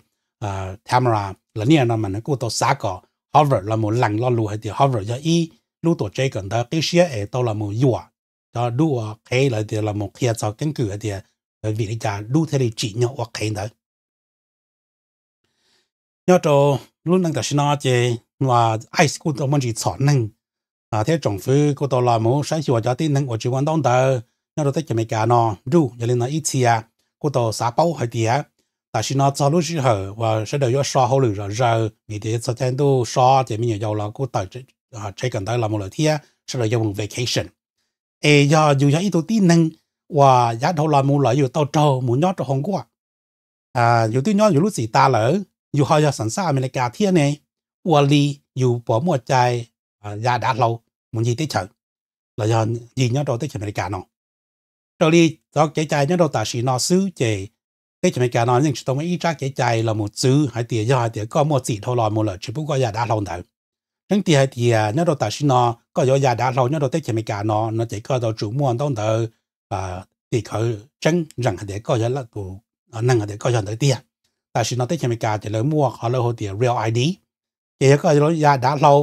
Tamara Lanier no mas nws kuj tau xav kom Harvard los mus lees lo lus hais tias Harvard yog ib lub tuam tsev kawm ntawv qib siab es tau los mus yuam cov dub ua qhev los tias los mus qhia txog keeb kwm hais tias vim li cas dub thiaj li tsim nyog ua qhev ntawd. Nyob rau lub neej tam sim no ces ICE kuj tau muaj ntsis txhom neeg thiab tsoom fwv kuj tau los mus saib xyuas cov tib neeg uas tsis muaj ntaub ntawv nyob rau teb chaws Amelikas no nruj. Yog li no ib txhia kuj tau xav paub hais tias tam sim no txog lub sij hawm uas sawv daws yuav so hauj lwm zom zaws vim tias yuav txog caij ntuj so ces me nyuam yaus los kuj tawm tsev kawm ntawv los mus lawm thiab sawv daws yuav mus vacation. Es yog yus yog ib tug tib neeg uas yav dhau los mus lawm yus tau raug mus nyob rau hauv nkuaj, yus twb nyob yus lub txim tas lawm, yus ho yog xeem xaj Amelikas thiab ne, ua li yus puas muaj cai ya dav hlau mus ncig teb chaws los yog ncig nyob rau teb chaws Amelikas no? Raws li cov kev cai nyob rau tam sim no xwb ces teb chaws Amelikas no yeej tsis tau muaj ib tsab kev cai los mus txwv hais tias yog hais tias koj muaj txim dhau los mus lawm tsis pub koj ya dav hlau ntawd. Tseeb tiag hais tias nyob rau tam sim no koj yuav ya dav hlau nyob rau teb chaws Amelikas no no ces koj tau tsum muaj ntaub ntawv tim khawv tseeb zeem hais tias koj yog tus neeg hais tias koj yog ntawd tiag. Tam sim no teb chaws Amelikas ces lawv muaj qhov lawv hu tias Real ID. Ces yog koj ya dav hlau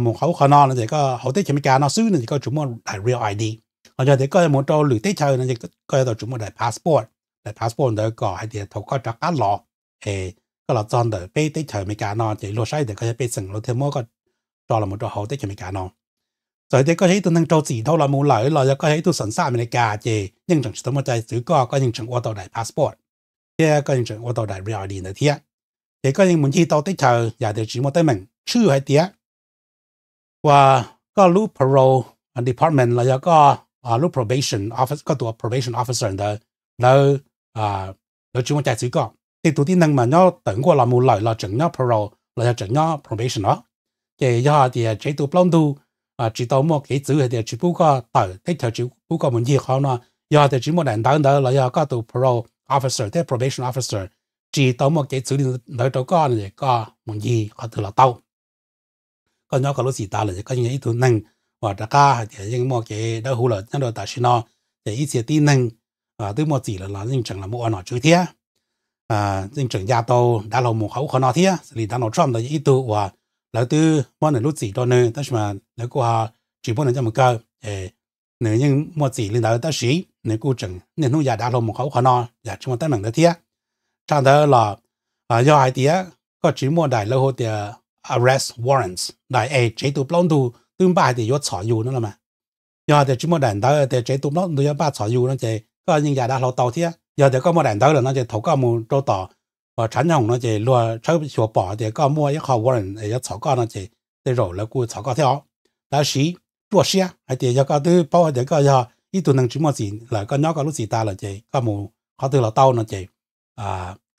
mus qhov ub qhov no no ces koj hauv teb chaws Amelikas no xwb no ces koj tsum muaj daim Real ID. Ho yog tias koj yuav mus rau lwm teb chaws no ces koj yuav tau tsum muaj daim passport. Daim passport ntawd kom hais tias thaum koj rov qab los es koj los txog ntawm peb teb chaws Amelikas no ces luag saib tias koj yog pej xeem luag thiaj muab koj tso los mus rau hauv teb chaws Amelikas no. Txawm hais tias koj yog ib tug neeg raug txim dhau los mus lawm los yog koj yog ib tug xeem xaj Amelikas ces yeej tseem tsis tau muaj cai txwv koj, koj yeej tseem ua tau daim passport thiab koj yeej tseem ua tau daim Real ID ntawd thiab. Ces koj yeej mus ncig tau teb chaws yam tias tsis muaj teeb meem, tshwj hais tias uas koj lub parole department los yog koj lub probation office, koj tus probation officer ntawd, lawv, lawv tsis muaj cai txwv koj. Tej tus tib neeg mas nyob tawm nkuaj los mus lawm los tseem nyob parole los yog tseem nyob probation os. Ces yog hais tias tsev tu plaub ntug tsis tau muaj kev txwv hais tias tsis pub koj tawm teb chaws, tsis pub koj mus ncig qhov no, yog hais tias tsis muaj daim ntawv ntawd los yog koj tus parole officer thiab probation officer tsis tau muaj kev txwv li ntawd rau koj no ces koj mus ncig qhov twg los tau. Koj nyob koj lub txim tas lawm ces koj yeej yog ib tug neeg uas rov qab hais tias yeej muaj kev dawb huv lawm nyob rau tam sim no. Ces ib txhia tib neeg twb muaj txim lawm los yeej tseem los mus ua nom tswv thiab, yeej tseem ya tau dav hlau mus qhov ub qhov no thiab. Xws li Donald Trump ntawd yog ib tug uas lawv twb muab nws lub txim rau nws tab sis mas lawv kuj ho tsis muab nws coj mus kaw. Nws yeej muaj txim li ntawd tab sis nws kuj tseem niaj hnub ya dav hlau mus qhov ub qhov no yam tsis muaj teeb meem ntawd thiab. Tshaj ntawd los yog hais tias koj tsis muaj daim lawv hu tias arrest warrants, daim es tsev tu plaub ntug twb npaj hais tias yuav txhom yus no los mas, yog hais tias tsis muaj daim ntawv tias tsev tu plaub ntug yuav npaj txhom yus no ces koj yeej ya dav hlau tau thiab. Yog tias koj muaj daim ntawv lawm no ces thaum koj mus rau tom tshav nyooj no ces luag tshawb xyuas pom tias koj muaj ib qho warrant yuav txhom koj no ces tej zaum lawv kuj txhom koj thiab os. Tab sis ruaj siab hais tias yog koj twb paub hais tias koj yog ib tug neeg tsis muaj txim lawm, koj nyob koj lub txim tas lawm ces koj mus qhov twg los tau no ces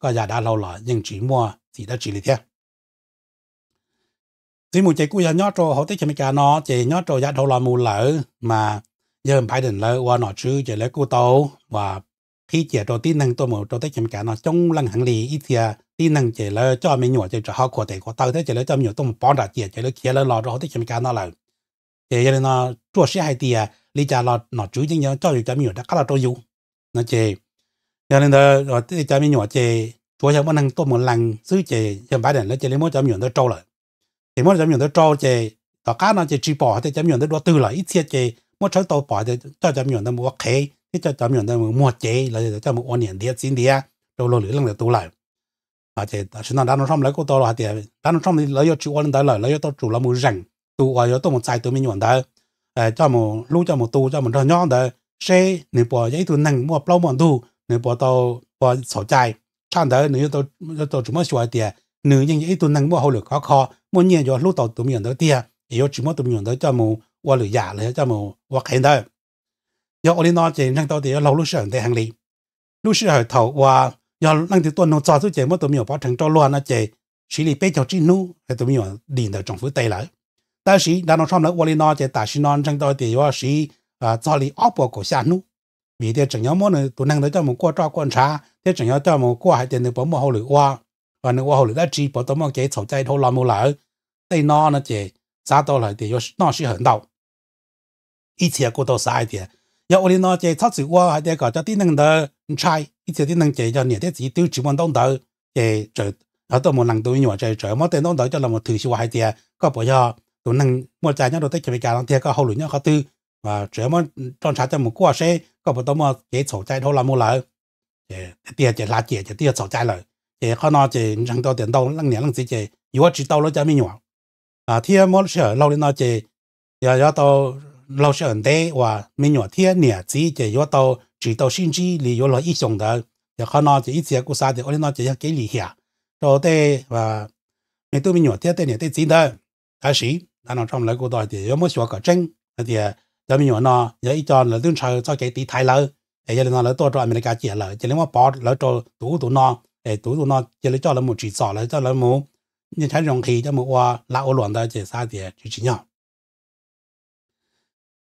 koj ya dav hlau los yeej tsis muaj txim dab tsi li thiab. Txiv mus ces kuj yog nyob rau hauv teb chaws Amelikas no ces nyob rau yav dhau los mus lawm mas yawg Biden lawv ua nom tswv ces lawv kuj tau uas qhib ciam rau tib neeg tuaj mus rau teb chaws Amelikas no coob leej heev li. Ib txhia tib neeg ces lawv coj me nyuam ces tsam ho khuam tes khuam taw thiab ces lawv coj me nyuam tuaj mus pov nram ciam ces lawv khiav lawv los rau hauv teb chaws Amelikas no lawm. Ces yog li no ruaj siab hais tias li cas los nom tswv yeej yuav coj yus cov me nyuam rov qab los rau yus no ces yog li ntawd tej cov me nyuam ces tsuav yog muaj neeg tuaj mus lees xwb ces yawg Biden lawv cia li muab cov me nyuam ntawd rau lawm. Ces muab cov me nyuam ntawd rau ces tom qab no ces tsis pom hais tias cov me nyuam ntawd dua twg lawm. Ib txhia ces muab tshawb tau pom tias coj cov me nyuam ntawd mus ua qhev thiab coj cov me nyuam ntawd mus muag cev los yog coj mus ua niam ntiav txiv ntiav rau luag lwm leej lwm tus lawm. Ces tam sim no Donald Trump lawv kuj tau hais tias Donald Trump lawv yuav tsis ua li ntawd lawm, lawv yuav tau tsum los mus zeem tus uas yuav tuaj mus txais tus me nyuam ntawd coj mus hlub, coj mus tu, coj mus nrog nyob ntawd seb nws puas yog ib tug neeg muaj plaub muaj ntug, nws puas tau, puas txhaum cai. Tshaj ntawd nws yuav tau tsum muab xyuas hais tias nws yeej yog ib tug neeg muaj hauj lwm khov kho, muaj nyiaj yuav hlub tau tus me nyuam ntawd tiag es yuav tsis muab tus me nyuam ntawd coj mus ua lwm yam los yog coj mus ua qhev ntawd. Yog ua li no ces ntseeg tau tias yuav laug lub sij hawm ntev heev li. Lub sij hawm thaum uas yog leej twg tuaj nug txog xwb ces muab tus me nyuam pov rhees rau luag no ces siv li peb caug tsib hnub tus me nyuam dim ntawm tsoom fwv tes lawm. Tab sis Donald Trump lawv ua li no ces tam sim no ntseeg tau tias yuav siv txog li ob puas kaum xya hnub, vim tias tseem yuav muab nws tus neeg ntawd coj mus kuaj roj kuaj ntshav thiab tseem yuav coj mus kuaj hais tias nws puas muaj hauj lwm ua nws ua hauj lwm dab tsi puas tau muaj kev txhaum cai dhau los mus lawm. Tej no no ces xav tau lawm tias yuav noj sij hawm ntau. Ib txhia kuj tau xav hais tias yog ua li no ces txhob txwm ua hais tias kom cov tib neeg ntawd ntshai. Ib txhia tib neeg ces yog niam thiab txiv twb tsis muaj ntaub ntawv ces txawm tuaj mus lees tus me nyuam ces txawm muab tej ntaub ntawv coj los mus thwm xyuas hais tias koj puas yog tus neeg muaj cai nyob rau teb chaws Amelikas no tiag, koj hauj lwm nyob qhov twg, txawm muab roj ntsha coj mus kuaj seb koj puas tau muaj kev txhaum cai dhau los mus lawm. Tiag ces hla ciam ces twb yog txhaum cai lawm. Ces qhov no ces ntseeg tau tias ntau leej niam leej txiv ces yuav tsis tau lawv cov me nyuam, thiab muab sij hawm laug li no ces yog yuav tau laug sij hawm ntev uas me nyuam thiab niam txiv ces yuav tau tsis tau sib ntsib li yuav luag ib xyoos ntawd. Ces qhov no ces ib txhia kuj xav tias ua li no ces yog kev lim hiam rau tej me tub me nyuam thiab tej niam tej txiv ntawd. Tab sis no lawv kuj tau hais tias yuav muab xyuas kom tseeb hais tias cov me nyuam no yog ib co lawv twb ntshaw txoj kev tiv thaiv lawv, es yog li no lawv tuaj rau Amelikas ciam lawm cia li muab pov lawv rau tus ub tus no, es tus ub tus no cia li coj lawv mus tsim txom, lawv coj lawv mus nij nchaib zoo nqhis coj mus ua lag ua luam ntawd ces xav tias tsis tsim nyog.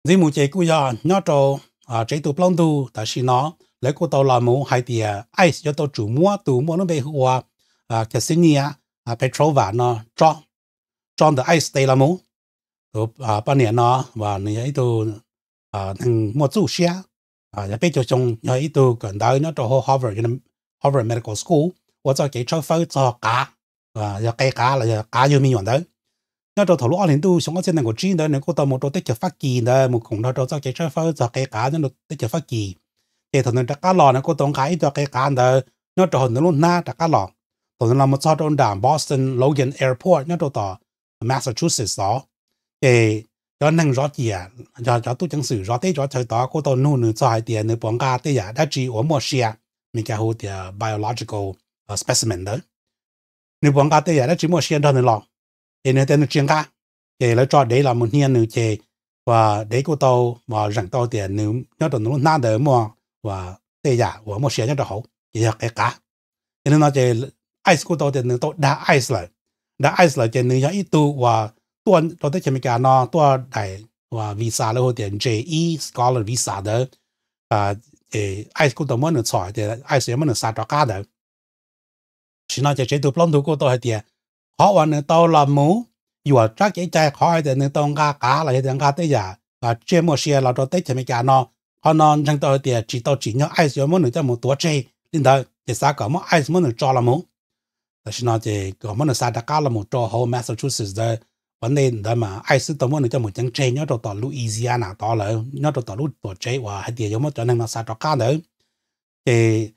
Ntxiv mus ces kuj yog nyob rau tsev tu plaub ntug tam sim no lawv kuj tau los mus hais tias ICE yuav tau tsum muab tus muaj lub npe hu ua Ksenia Petrova no tso ntawm ICE tes los mus. Tus poj niam no nws yog ib tug neeg muaj txuj siab, yog peb caug xyoo, yog ib tug kawm ntawv nyob rau hauv Harvard Medical School, ua txoj kev tshawb fawb txog qav, yog qe qav los yog qav yug me nyuam ntawd. Nyob rau thaum lub ob hlis ntuj xyoo ob txhiab nees nkaum tsib ntawd nws kuj tau mus rau teb chaws Fab Kis ntawd mus koom nrog rau txoj kev tshawb fawb txog qe qav nyob rau teb chaws Fab Kis. Ces thaum nws rov qab los nws kuj tau nqa ib co qe qav ntawd nyob rau hauv nws lub hnab rov qab los. Thaum nws los mus txog rau nram Boston Logan Airport nyob rau tom Massachusetts os, ces cov neeg zov ciam, yog cov tub ceev xwm zov teb zov chaw tod kuj tau nug nws txog hais tias nws puas nqa tej yam dab tsi uas muaj sia, Meskas hu tias biological specimen ntawd, nws puas nqa tej yam dab tsi muaj sia nrog nws los. Ces nws tias nws tsis nqa. Ces lawv tso dev los mus hnia nws ces dev kuj tau zeem tau tias nws nyob rau nws lub hnab ntawd muaj tej yam uas muaj sia nyob rau hauv ces yog qe qav. Yog li no ces ICE kuj tau tias nws tau dag ICE lawm. Dag ICE lawm ces nws yog ib tug uas tuaj rau teb chaws Amelikas no tuaj daim visa lawv hu tias J E scholar visa ntawd. Ces ICE kuj tau muab nws txhom tias ICE yuav muab nws xa rov qab ntawd. Tam sim no ces tsev tu plaub ntug kuj tau hais tias qhov uas nws tau los mus yuam tsab kev cai qhov hais tias nws tau nqa qav los yog tias nqa tej yam tsiaj muaj sia los rau teb chaws Amelikas no, qhov no ntseeg tau hais tias tsis tau tsim nyog ICE yuav muab nws coj mus tuav tseg li ntawd ces xav kom muab ICE muab nws tso los mus. Tam sim no ces kom muab nws xa rov qab los mus rau hauv Massachusetts ntawd. Ua ntej ntawd mas ICE xwb tau muab nws coj mus ceev tseg nyob rau tom Louisiana tod lawm, nyob rau tom lub tuam tsev uas hais tias yuav muab cov neeg no xa rov qab ntawd. Ces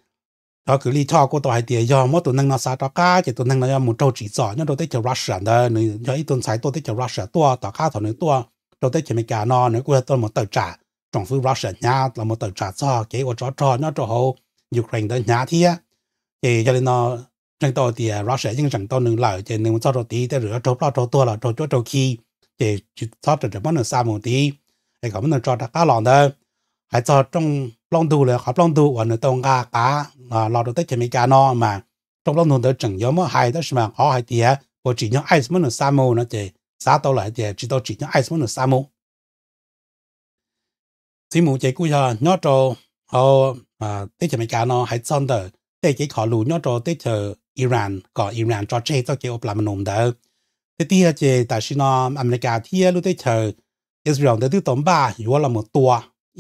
cov kws lij choj kuj tau hais tias yog muab tus neeg no xa rov qab ces tus neeg no yuav mus raug tsim txom nyob rau teb chaws Russia ntawd. Nws yog ib tug ntxhais tuaj teb chaws Russia tuaj, tom qab thaum nws tuaj rau teb chaws Amelikas no nws kuj yog tuaj los tawm tsam tsoom fwv Russia hnyav, los mus tawm tsam txog kev ua tsov rog nyob rau hauv Ukraine ntawd hnyav thiab. Ces yog li no ntseeg tau tias Russia yeej zeem tau nws lawm ces nws mus txog rau tid tej zaum yuav raug ploj raug tuag los raug cuab raug khi. Ces tsis txhob ram muab nws xa mus tid, es kom muab nws tso rov qab los ntawd. Hais txog rooj plaub ntug los qhov plaub ntug uas nws tau nqa qav los rau teb chaws Amelikas no mas rooj plaub ntug ntawd tseem yuav muab hais, tab sis mas qhov hais tias puas tsim nyog ICE muab nws xa mus no ces xav tau lawm hais tias tsis tau tsim nyog ICE muab nws xa mus. Txiv mus ces kuj yog nyob rau hauv teb chaws Amelikas no hais txog ntawm tej kev kho lus nyob rau teb chaws Iran kom Iran tso tseg txoj kev ua plas ma num ntawd. Tiag tiag ces tam sim no Amelikas thiab lub teb chaws Israel ntawd twb tau npaj yuav los mus tua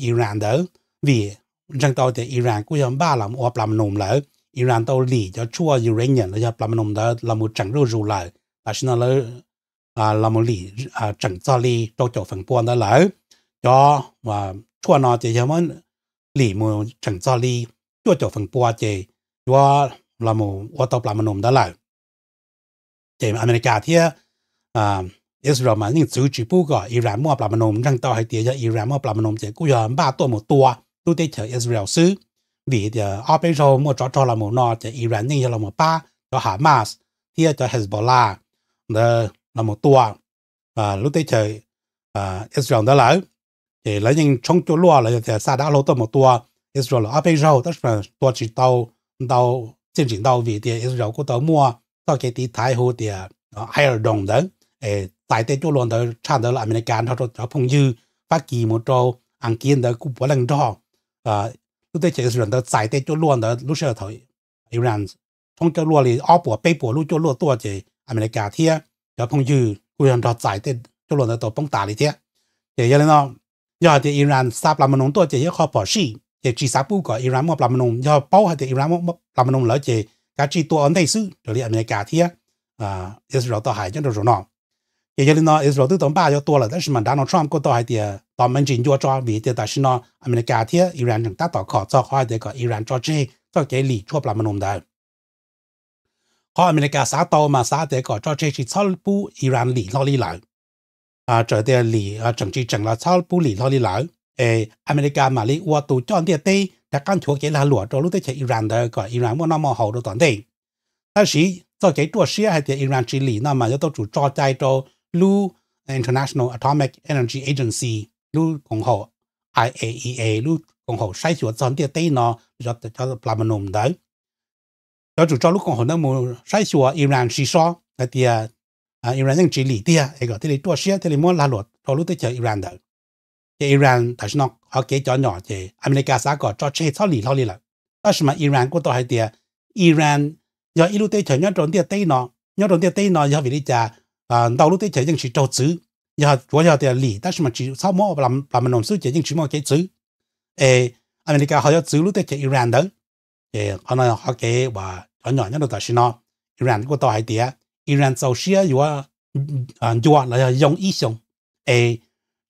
Iran ntawd, vim ntseeg tau tias Iran kuj yog npaj los ua plas ma num lawm. Iran tau lim cov tshuaj uranium los yog plas ma num ntawd los mus tseem zuj zus lawm. Tam sim no lawv los mus lim tseem txog li rau caum feem pua ntawd lawm. Cov tshuaj no ces yog muab lim mus tseem txog li cuaj caum feem pua ces yuav los mus ua tau plas ma num ntawd lawm. Ces Amelikas thiab Israel mas yeej txwv tsis pub kom Iran muaj plas ma num. Ntseeg tau hais tias yog Iran muaj plas ma num ces kuj yog npaj tuaj mus tua lub teb chaws Israel xwb, vim tias ob peb zaug muaj tsov rog los mus no ces Iran yeej yog los mus pab cov Hamas thiab cov Hezbollah ntawd los mus tua lub teb chaws Israel ntawd lawm. Ces lawv yeej tshoob cuaj luaj los yog tias xa dab laug tuaj mus tua Israel ob peb zaug, tab sis mas tua tsis tau ntau, txiaj ntsim ntau, vim tias Israel kuj tau muaj txoj kev tiv thaiv hu tias Iron Dome ntawd, es txais tej cuaj luaj ntawd tshaj ntawd los Amelikas nrog rau cov phooj ywg Fab Kis mus rau Askiv ntawd kuj puav leej nrog lub teb chaws Israel ntawd txais tej cuaj luaj ntawd lub sij hawm thaum Iran thoob cuaj luaj li ob puas peb puas lub cuaj luaj tuaj ces Amelikas thiab cov phooj ywg kuj yog nrog txais tej cuaj luaj ntawd tau poob tas li thiab. Ces yog li no, yog hais tias Iran xa plas ma noos tuaj ces yog qhov phom sij, ces tsis xav pub kom Iran muaj plas ma noos. Yog paub hais tias Iran muaj plas ma noos lawm ces kav tsij tua ua ntej xwb raws li Amelikas thiab Israel tau hais nyob rau zaum no. Ces yog li no Israel twb tau npaj yuav tua lawm tab sis mas Donald Trump kuj tau hais tias tos me ntsis ncua tso vim tias tam sim no Amelikas thiab Iran tseem tab tom khom txog qhov hais tias kom Iran tso tseg txoj kev lim tshuaj plas ma noos ntawd. Qhov Amelikas xav tau mas xav tias kom tso tseg tsis txhob pub Iran lim hlo li lawm. Txawm tias lim tseem tsis tseem los txhob pub lim hlo li lawm es Amelikas mam li ua tus coj ntiaj teb rov qab nchuav kev lag luam rau lub teb chaws Iran ntawd kom Iran muaj noj muaj haus rau tom ntej. Tab sis txoj kev ruaj siab hais tias Iran tsis lim no mas yuav tau tsum tso cai rau lub International Atomic Energy Agency, lub koom haum I A E A, lub koom haum saib xyuas txog ntiaj teb no, cov plas ma noos ntawd. Yuav tsum tso lub koom haum ntawd mus saib xyuas Iran sis so hais tias Iran yeej tsis lim tiag es kom thiaj li ruaj siab thiaj li muab lag luam rau lub teb chaws Iran ntawd. Ces Iran tam sim no qhov kev cov nyom ces Amelikas xav kom tso tseg txhob lim hlo li lawm. Tab sis mas Iran kuj tau hais tias Iran yog ib lub teb chaws nyob rau ntiaj teb no, nyob rau ntiaj teb no yog vim li cas ntau lub teb chaws yeej tsis raug txwv. Yog tsuav yog tias lim tab sis mas tsis txhob muab plas ma noos xwb ces yeej tsis muaj kev txwv. Es Amelikas ho yuav txwv lub teb chaws Iran ntawd. Ces qhov no qhov kev uas cov nyom nyob rau tam sim no, Iran kuj tau hais tias Iran txaus siab yuav ncua los yog yoo ib xyoos es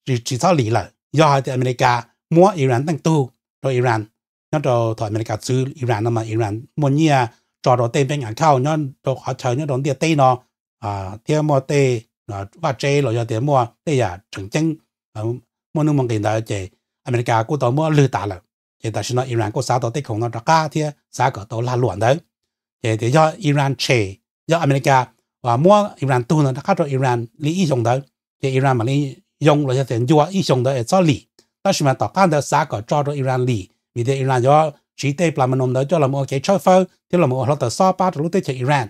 tsis txhob lim lawm. Yog hais tias Amelikas muab Iran teej tug rau Iran, nyob rau thaum Amelikas txwv Iran no mas Iran muaj nyiaj tso rau tej bank account nyob rau qhov chaw nyob rau ntiaj teb no thiab muaj tej vaj tse los yog tias muaj tej yam tseem ceeb, muaj nuj muaj nqis ntawd ces Amelikas kuj tau muab lwg tas lawm. Ces tam sim no Iran kuj xav tau tej khoom no rov qab thiab xav kom tau lag luam ntawd. Ces tias yog Iran tshem, yog Amelikas muab Iran tug ntawd rov qab rau Iran li ib xyoos ntawd, ces Iran mam li yoo los yog tias ncua ib xyoos ntawd es txhob lim. Tab sis mas tom qab ntawd xav kom tso rau Iran lim vim tias Iran yuav siv tej plas ma noos ntawd coj los ua kev tshawb fawb thiab los ua hluav taws xob pab rau lub teb chaws Iran.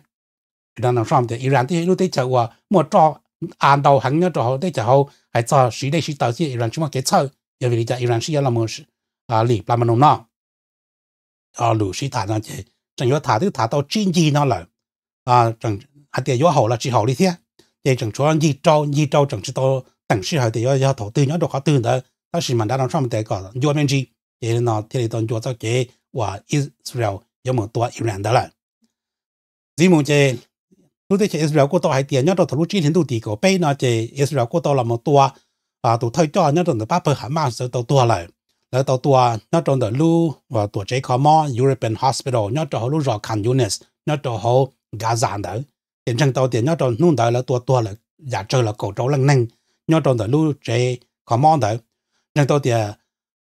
Donald Trump tias Iran twb yog ib lub teb chaws uas muaj roj av ntau heev nyob rau hauv teb chaws hauv, hais txog siv dej siv taws xwb Iran tsis muaj kev txhawj, yog vim li cas Iran siv yuav los mus lim plas ma noos no. Lus sib tham no ces tseem yuav tham twb tham tau tsib ncig no lawm, hais tias yuav haum los tsis haum li thiab. Ces tseem tshuav ncig rau, ncig rau tseem tsis tau teem sij hawm tias yuav yog thaum twg nyob rau qhov twg ntawd, tab sis mas Donald Trump tias kom ncua me ntsis, ces no thiaj li tau ncua txoj kev uas Israel yuav mus tua Iran ntawd lawm. Ntxiv mus ces lub teb chaws Israel kuj tau hais tias nyob rau thaum lub tsib hlis ntuj tim kaum peb no ces Israel kuj tau los mus tua tus thawj coj nyob rau ntawm pab pawg Hamas ntawd tau tuag lawm. Lawv tau tua nyob rau ntawm lub tuam tsev kho mob European Hospital nyob rau hauv lub zos Khan Younis nyob rau hauv Gaza ntawd. Ces ntseeg tau tias nyob rau hnub ntawd lawv tua tuag lawm yam tsawg los kaum rau leej neeg nyob rau ntawm lub tsev kho mob ntawd. Ntseeg tau tias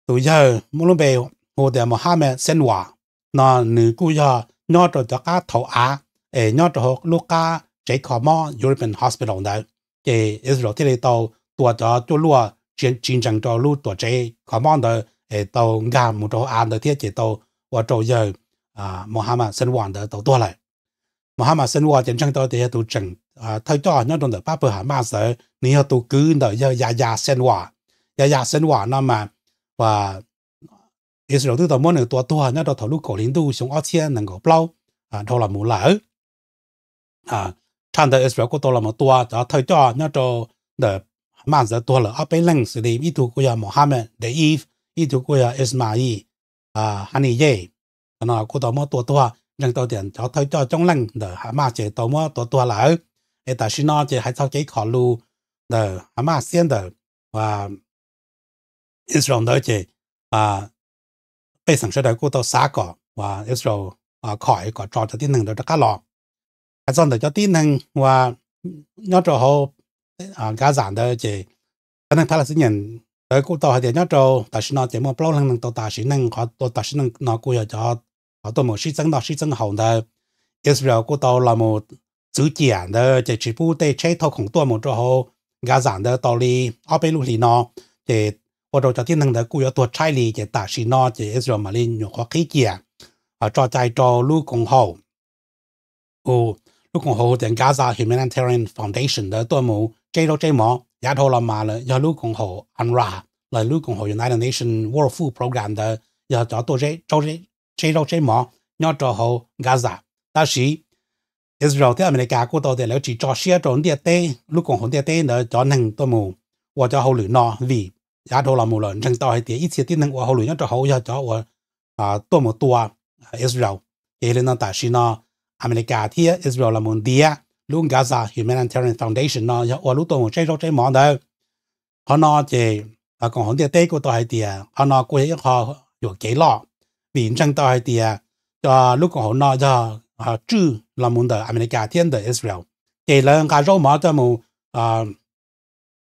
tus yawg muaj lub npe hu tias Mohammed Sinwar no nws kuj yog nyob rau cov qab thaum av es nyob rau hauv lub qab tsev kho mob European Hospital ntawd. Ces Israel thiaj li tau tua cov cuaj luaj tsis ntseeg rau lub tuam tsev kho mob ntawd es tau nkag mus rau hauv av ntawd thiab ces tau ua rau yawg Mohammed Sinwar ntawd tau tuag lawm. Mohammed Sinwar ces ntseeg tau tias yog tus tseem thawj coj nyob rau ntawm pab pawg Hamas ntawd, nws yog tus kwv ntawm yawg Yahya Sinwar. Yahya Sinwar no mas Israel twb tau muab nws tua tuag nyob rau thaum lub kaum hli ntuj xyoo ob txhiab nees nkaum plaub dhau los mus lawm. Tshaj ntawd Israel kuj tau los mus tua cov thawj coj nyob rau ntawm Hamas ntawd tuag lawm ob peb leej xws li ib tug kuj yog Mohammed Deif, ib tug kuj yog Ismail Haniyeh. Qhov no kuj tau muab tua tuag, ntseeg tau tias cov thawj coj coob leej ntawm Hamas ces tau muab tua tuag lawm. Es tam sim no ces hais txog kev khom lus ntawm Hamas thiab ntawm Israel ntawd ces pej xeem sawv daws kuj tau xav kom Israel khom kom tso cov tib neeg ntawd rov qab los. Hais txog ntawm cov tib neeg uas nyob rau hauv Gaza ntawd ces cov neeg Palestinian ntawd kuj tau hais tias nyob rau tam sim no ces muaj plaub leeg neeg tau tas sim neej, qhov tau tas sim neej no kuj yog cov qhov tuaj mus sib txeeb noj sib txeeb haus ntawd. Israel kuj tau los mus txwv ciam ntawd ces tsis pub tej tsheb thauj khoom tuaj mus rau hauv Gaza ntawd tau li ob peb lub hlis no, ces ua rau cov tib neeg ntawd kuj yuav tuag tshaib li. Ces tam sim no ces Israel mam li nyuam qhuav qhib ciam tso cai rau lub koom haum, lub koom haum hu tias Gaza Humanitarian Foundation ntawd tuaj mus tseb zaub tseb mov. Yav dhau los mas lawm yog lub koom haum UNRWA los lub koom haum United Nations World Food Program ntawd yog cov tuaj tseb zaub tseb mov nyob rau hauv Gaza. Tab sis Israel thiab Amelikas kuj tau tias lawv tsis tso siab rau ntiaj teb, lub koom haum ntiaj teb ntawd cov neeg tuaj mus ua cov hauj lwm no, vim yav dhau los mus lawm ntseeg tau hais tias ib txhia tib neeg ua hauj lwm nyob rau hauv yog cov uas tuaj mus tua Israel. Ces yog li no tam sim no Amelikas thiab Israel los mus ntiav lub Gaza Humanitarian Foundation no yog ua lub tuaj mus tseb zaub tseb mov ntawd. Qhov no ces koom haum ntiaj teb kuj tau hais tias qhov no kuj yog ib qho yuam kev loj, vim ntseeg tau hais tias lub koom haum no yog tswj los mus ntawm Amelikas thiab ntawm Israel. Ces lawv nqa zaub mov coj mus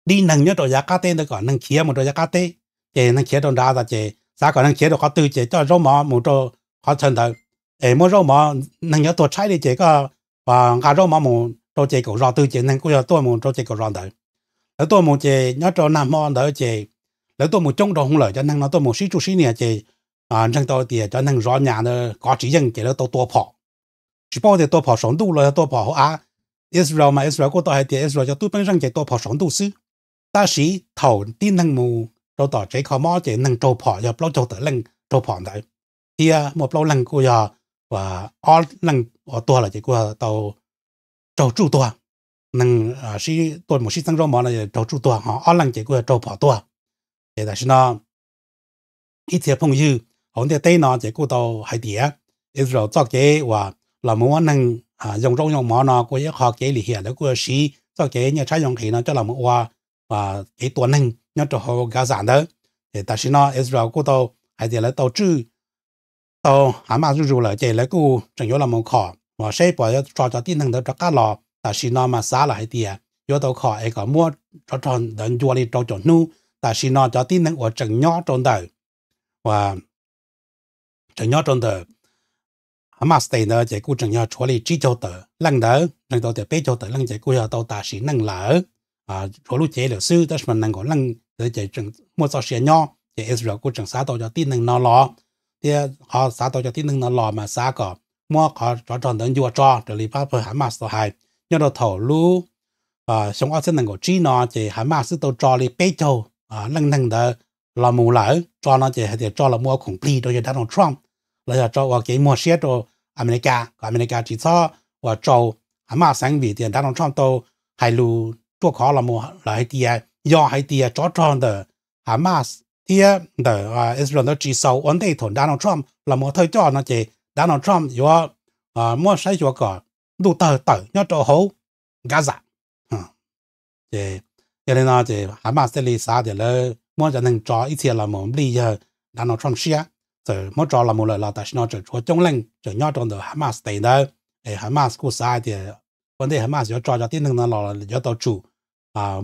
dib neeg nyob rau yav qab teb ntawd kom neeg khiav mus rau yav qab teb. Ces neeg khiav rau nrad tas ces xav kom neeg khiav rau qhov twg ces coj zaub mov mus rau qhov chaw ntawd. Es muab zaub mov, neeg yuav tuag tshaib li ces koj nqa zaub mov mus rau ces kaum zos twg ces neeg kuj yog tuaj mus rau ces kaum zos ntawd. Lawv tuaj mus ces nyob rau nag hmo ntawd ces lawv tuaj mus coob rau hauv lawm, cov neeg no tuaj mus sib tsuj sib nias ces ntseeg tau tias cov neeg zov nyas ntawd kov tsis yeej ces lawv tau tua phom. Tsis paub tias tua phom saum ntuj los yog tua phom hauv av. Israel mas Israel kuj tau hais tias Israel cov tub peeb zeej ces tua phom saum ntuj xwb. Tab sis thaum tib neeg mus rau tom tsev kho mob ces neeg raug phom yog plaub caug tawm leej raug phom ntawd, thiab muaj plaub leeg kuj yog, ob leej uas tuag lawm ces kuj yog tau raug tsuj tuag. Neeg tuaj mus sib txeeb zaub mov no raug tsuj tuag, ho ob leeg ces kuj yog raug phom tuag. Ces tam sim no ib txhia phooj ywg hauv ntiaj teb no ces kuj tau hais tias Israel txoj kev uas los mus muab neeg yoo zaub yoo mov no kuj yog ib qho kev lim hiam, lawv kuj yuav siv txoj kev nyiaj tshaib yoo nqhis no coj los mus ua kev tua neeg nyob rau hauv Gaza ntawd. Ces tam sim no Israel kuj tau hais tias lawv tau tswj tau Hamas zuj zus lawm ces lawv kuj tseem yuav los mus khom uas seb puas yuav tso cov tib neeg ntawd rov qab los. Tam sim no mas xav lawm hais tias yuav tau khom es kom muab tsov rog ntawd ncua li rau caum hnub. Tam sim no cov tib neeg uas tseem nyob rau ntawm, uas tseem nyob rau ntawm Hamas State ntawd ces kuj tseem yog tshuav li tsib caug tawm leej ntawd, ntseeg tau tias peb caug tawm leej ces kuj yog tau tas sim neej lawm, tshuav lub cev lawm xwb, tab sis mas nees nkaum leej ntawd ces tseem muaj txoj sia nyob. Ces Israel kuj tseem xav tau cov tib neeg no los, thiab qhov xav tau cov tib neeg no los mas xav kom muab qhov tsov rog ntawd ncua tso raws li pab pawg Hamas tau hais. Nyob rau thaum lub xyoo ob txhiab nees nkaum tsib no ces Hamas xwb tau tso li peb caug leej neeg ntawd los mus lawm. Tso no ces hais tias tso los mus ua khoom plig rau yawg Donald Trump los yog tso ua kev muag siab rau Amelikas kom Amelikas tsis txhob uas tsau Hamas xeev, vim tias Donald Trump tau hais lus ruaj khov los mus lawm hais tias yog hais tias tsov rog ntawm Hamas thiab ntawm Israel ntawd tsis xaus ua ntej thaum Donald Trump los mus ua thawj coj no ces Donald Trump yuav muab saib xyuas kom ntuj tawg tawm nyob rau hauv Gaza. Ces yog li no ces Hamas thiaj li xav tias lawv muab cov neeg tso ib txhia los mus nplij yawg Donald Trump siab. Txawm muab tso los mus lawm los tam sim no tseem tshuav coob leej tseem nyob rau ntawm Hamas State ntawd. Es Hamas kuj xav hais tias ua ntej Hamas yuav tso cov tib neeg no los yuav tau tsum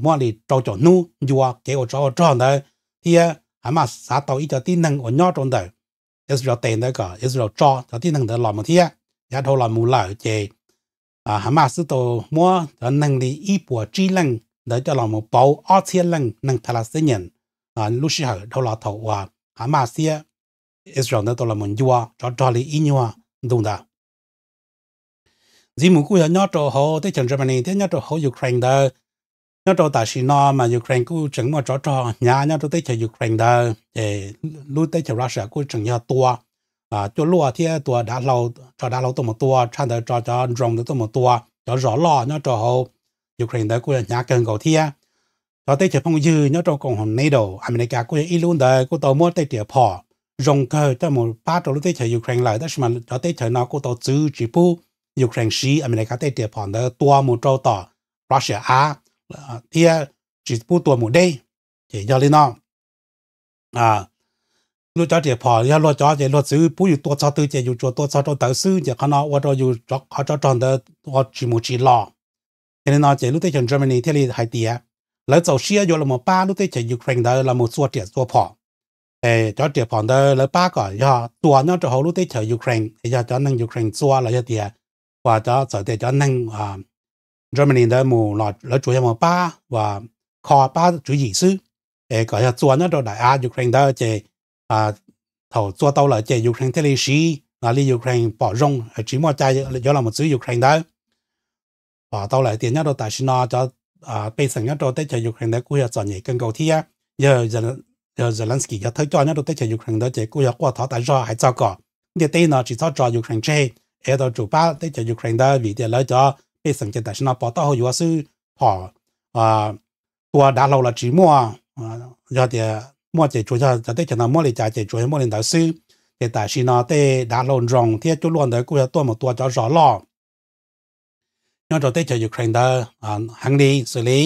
muab li rau caum hnub ncua kev ua tsov ua rog ntawd, thiab Hamas xav tau ib co tib neeg uas nyob rau ntawm Israel State ntawd kom Israel tso cov tib neeg ntawd los mus thiab. Yav dhau los mus lawm ces Hamas xwb tau muab cov neeg li ib puas tsib leej ntawd coj los mus pauv ob txhiab leej neeg Palestinian lub sij hawm dhau los thaum uas Hamas thiab Israel ntawd tau los mus ncua tsov rog li ib nyuag ntu ntawd. Ntxiv mus kuj yog nyob rau hauv teb chaws Germany thiab nyob rau hauv Ukraine ntawd. Nyob rau tam sim no mas Ukraine kuj tseem muaj tsov rog hnyav nyob rau teb chaws Ukraine ntawd, ces lub teb chaws Russia kuj tseem yog tua cuaj luaj thiab tua dav hlau, tso dav hlau tuaj mus tua, tshaj ntawd tso cov drone ntawd tuaj mus tua cov zos loj nyob rau hauv Ukraine ntawd kuj yog hnyav kawg nkaus thiab. Cov teb chaws phooj ywg nyob rau koom haum NATO, Amelikas kuj yog ib lub ntawd kuj tau muab tej riam phom zoo kawg coj mus pab rau lub teb chaws Ukraine lawm, tab sis mas cov teb chaws no kuj tau txwv tsis pub Ukraine siv Amelikas tej riam phom ntawd tua mus rau tom Russia av thiab tsis pub tua mus deb. Ces yog li no lub cov riam phom yog luag cov ces luag txwv pub yus tua txog twg ces yus tsuas tua txog rau ntawd xwb, ces qhov no ua rau yus qhov tsov rog ntawd ua tsis mus tsis los. Yog li no ces lub teb chaws Germany thiaj li hais tias lawv txaus siab yuav los pab lub teb chaws Ukraine ntawd los mus txua riam txua phom. Es cov riam phom ntawd lawv pab kom yog txua nyob rau hauv lub teb chaws Ukraine, yog cov neeg Ukraine txua los yog tias uas cov txawm tias cov neeg Germany ntawd mus los lawv tsuas yog mus pab uas kho pab tswv yim xwb. Es kom yog txua nyob rau daim av Ukraine ntawd ces thaum txua tau lawm ces Ukraine thiaj li siv li Ukraine pom zoo tsis muaj cai yuav los txwv Ukraine ntawd. Pom tau lawm tias nyob rau tam sim no cov pej xeem nyob rau teb chaws Ukraine ntawd kuj yog txom nyem kawg nkaus thiab. Yog Zelensky yog thawj coj nyob rau teb chaws Ukraine ntawd ces kuj yog quaj thov tas zog hais txog kom ntiaj teb no tsis txhob tso Ukraine tseg, es tau tsum pab teb chaws Ukraine ntawd vim tias lawv cov pej xeem ces tam sim no pov taub hau yuav xwb, phom tua dav hlau los tsis muaj. Yog tias muaj ces tsuas yog cov teb chaws no muab li cas ces tsuas yog muaj li ntawd xwb. Ces tam sim no tej dav hlau nroos thiab cuaj luaj ntawd kuj yog tuaj mus tua cov zos loj nyob rau teb chaws Ukraine ntawd heev li xws li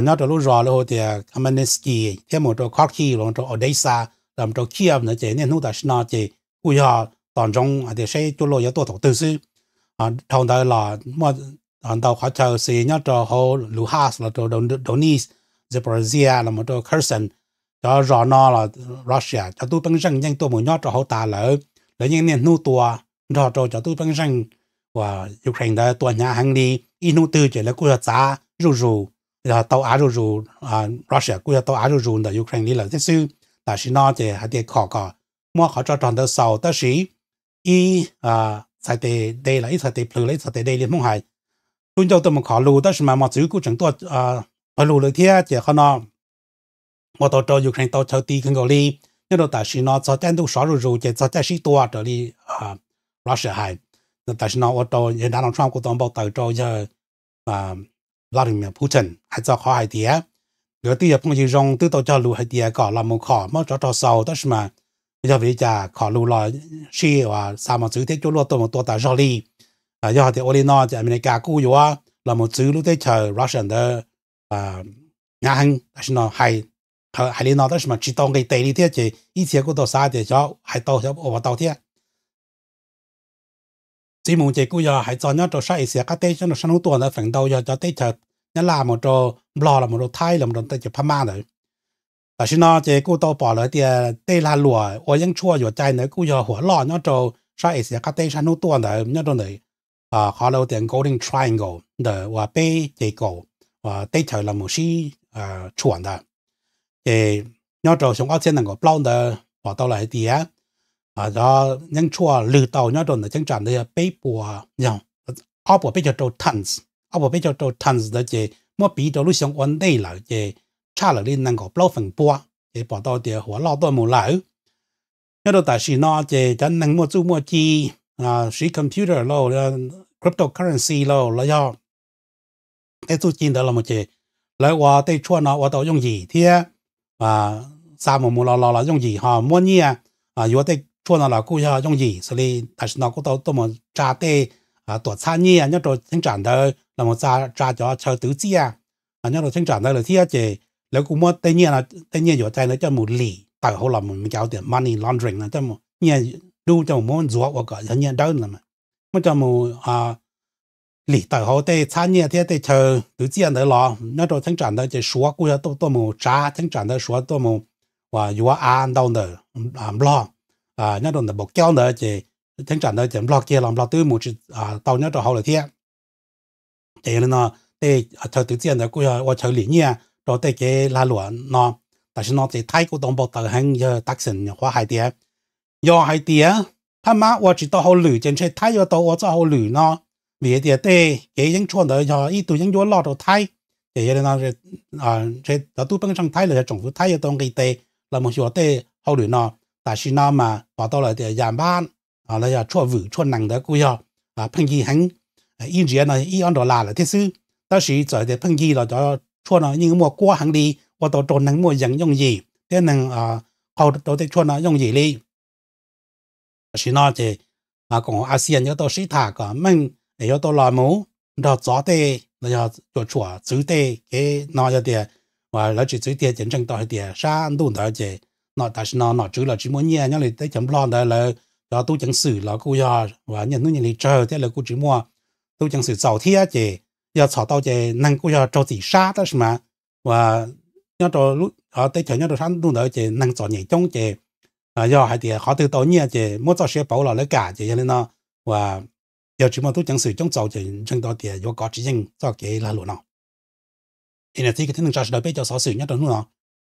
nyob rau lub zos lawv hu tias Khmelnytskyi thiab mus rau Kharkiv los rau Odesa los rau Kyiv ntawd ces niaj hnub tam sim no ces kuj yog tos ntsoov hais tias seb cuaj luaj yuav tuaj thaum twg xwb. Dhau ntawd los muaj ntau qhov chaw xws nyob rau hauv Luhansk los rau Donetsk, Zaporizhzhia los mus rau Kherson, cov zos no los Russia cov tub peeb zeej yeej tuaj mus nyob rau hauv tas lawm. Lawv yeej niaj hnub tua nrog rau cov tub peeb zeej uas Ukraine ntawd tua hnyav heev li. Ib hnub twg ces lawv kuj yog txav zuj zus, yog tau av zuj zus, Russia kuj yog tau av zuj zus ntawm Ukraine li lawm thiab xwb. Tam sim no ces hais tias khom kom muab qhov tsov rog ntawd xaus tab sis ib txhais tes de los ib txhais tes plhws los ib txhais tes de li Hmoob hais. Tub ncauj tuaj mus khom lus tab sis mas mos txwv kuj tseem tuaj pawg lug lawm thiab ces qhov no ua tau rau Ukraine tau chaw ti kawg nkaus li. Nyob rau tam sim no txog caij ntuj sov zuj zus ces txog caij sib tua raws li Russia hais. Tam sim no ua rau yawg Donald Trump kuj tau npau taws rau yawg Vladimir Putin hais txog qhov hais tias nkawd twb yog phooj ywg zoo twb tau cog lus hais tias kom los mus khom muab tsov rog xaus tab sis mas yog vim li cas khom lus los sij uas xa mos txwv thiab cuaj luaj tuaj mus tua tas zog li. Yog hais tias ua li no ces Amelikas kuj yuav los mus txwv lub teb chaws Russia ntawd hnyav heev. Tam sim no hais li no tab sis mas tsis tau nqis tes li thiab ces ib txhia kuj tau xav tias xyov hais tau xyov ua puas tau thiab. Txiv mus ces kuj yog hais txog nyob rau sab Asia qab teb nyob rau sab hnub tuaj ntawd feem ntau yog cov teb chaws Nyab Laj mus rau Nplog los mus rau Thaib los mus rau teb chaws Phab Mab ntawd. Tam sim no ces kuj tau pom lawm tias tej lag luam ua yeeb tshuaj yuam cai ntawd kuj yog huam loj nyob rau sab Asia qab teb sab hnub tuaj ntawd nyob rau ntawm qhov lawv hu tias Golden Triangle ntawm uas peb ces kaum uas teb chaws los mus sib tshuam ntawd. Ces nyob rau xyoo ob txhiab nees nkaum plaub ntawd pom tau lawm hais tias cov yeeb tshuaj lwg tau nyob rau ntawm cheeb tsam ntawd yog peb puas, yog ob puas peb caug rau tons, ob puas peb caug rau tons ntawd ces muab piv rau lub xyoo ua ntej lawm ces tshaj lawm li nees nkaum plaub feem pua, ces pom tau tias huam loj tuaj mus lawm. Nyob rau tam sim no ces cov neeg muaj txuj muaj ci siv computer lauj, cryptocurrency lauj los yog tej txuj ci ntawd los mus ces lawv ua tej tshuaj no ua tau yooj yim thiab xa mus mus los los los yooj yim ho muab nyiaj yuav tej tshuaj no los kuj yog yooj yim. Xws li tam sim no kuj tau tuaj mus tsa tej tuam txhab nyiaj nyob rau cheeb tsam ntawd los mus tsa cov chaw twv txiaj nyob rau cheeb tsam ntawd lawm thiab ces lawv kuj muab tej nyiaj, tej nyiaj yuam cai ntawd coj mus lim tawm hauv los mus Meskas tias money laundering no, coj mus nyiaj dub coj mus muab ntxuav ua kom yog nyiaj dawb no, muab coj mus lim tawm hauv tej txhab nyiaj thiab tej chaw twv txiaj ntawd los nyob rau cheeb tsam ntawd ces Suav kuj yog tuaj mus tsav cheeb tsam ntawd, Suav tuaj mus uas yuav av ntau ntawm Nplog nyob rau ntawm Npaum Kaub ntawd ces cheeb tsam ntawd ces Nplog kiag los Nplog twb mus tsis tau nyob rau hauv lawm thiab. Ces yog li no tej chaw twv txiaj ntawd kuj yog ua chaw lim nyiaj rau tej kev lag luam no. Tam sim no ces Thaib kuj tau npau taws heev, yawg Thaksin nyuam qhuav hais tias yog hais tias Phab Mab ua tsis tau hauj lwm ces ntshe Thaib yuav tau ua txoj hauj lwm no, vim hais tias tej kev yeeb tshuaj ntawd yog ib tug yeeb ncuab loj rau Thaib. Ces yog li no ntshe cov tub peeb zeej Thaib los yog tsoom fwv Thaib yuav tau nqis tes los mus xyuas tej hauj lwm no. Tam sim no mas pom tau lawm tias yam npab los yog tshuaj vwm tshuaj nees ntawd kuj yog pheej yig heev, ib ntsiav no ib ob dollar lawm thiab xwb. Tab sis txawm tias pheej yig los cov tshuaj no yeej muaj kuab heev li, ua tau rau neeg muaj yees yooj yim thiab neeg qaug rau tej tshuaj no yooj yim li. Tam sim no ces koom haum Asia yuav tau sib tham kom meej es yuav tau los mus nrog txov tej los yog cuam tshuam txwv tej kev no. Yog tias lawv tsis txwv tiag ces ntseeg tau hais tias sab ntuj ntawd ces tam sim no nom tswv los tsis muaj nyiaj, nyob li teb chaws Nplog ntawd lawv cov tub ceev xwm los kuj yog uas niaj hnub nyiaj hli tsawg thiab lawv kuj tsis muaj tub ceev xwm txaus thiab ces yog txhom tau ces neeg kuj yog raug txim sab tab sis mas uas nyob rau teb chaws nyob rau sab ntuj ntawd ces neeg txom nyem coob ces yog hais tias qhov twg tau nyiaj ces muab txoj sia pauv los lawv kam. Ces yog li no uas yog tsis muaj tub ceev xwm coob txaus ces ntseeg tau tias yuav kov tsis yeej txoj kev lag luam no. Es niam txiv kwv tij neej tsa sawv daws, peb cov xov xwm nyob rau hnub no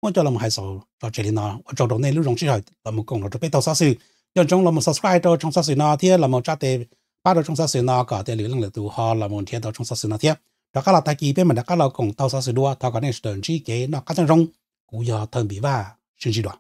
muab coj los hais xaus tso tseg li no. Ua tsaug rau nej lub zoo sij hawm los mus koom los rau peb taug xov xwm. Nco ntsoov los mus subscribe rau tshooj xov xwm no thiab los mus tsa tes pab rau tshooj xov xwm no kom tias lwm leej lwm tus ho los mus nrhiav tau tshooj xov xwm no thiab. Rov qab los tag kis peb mam rov qab los koom taug xov xwm dua. Thov kom nej sawv daws ntsib kev noj qab txheeb zoo. Kuv yog Thawj Npis Vaj, sib ntsib dua.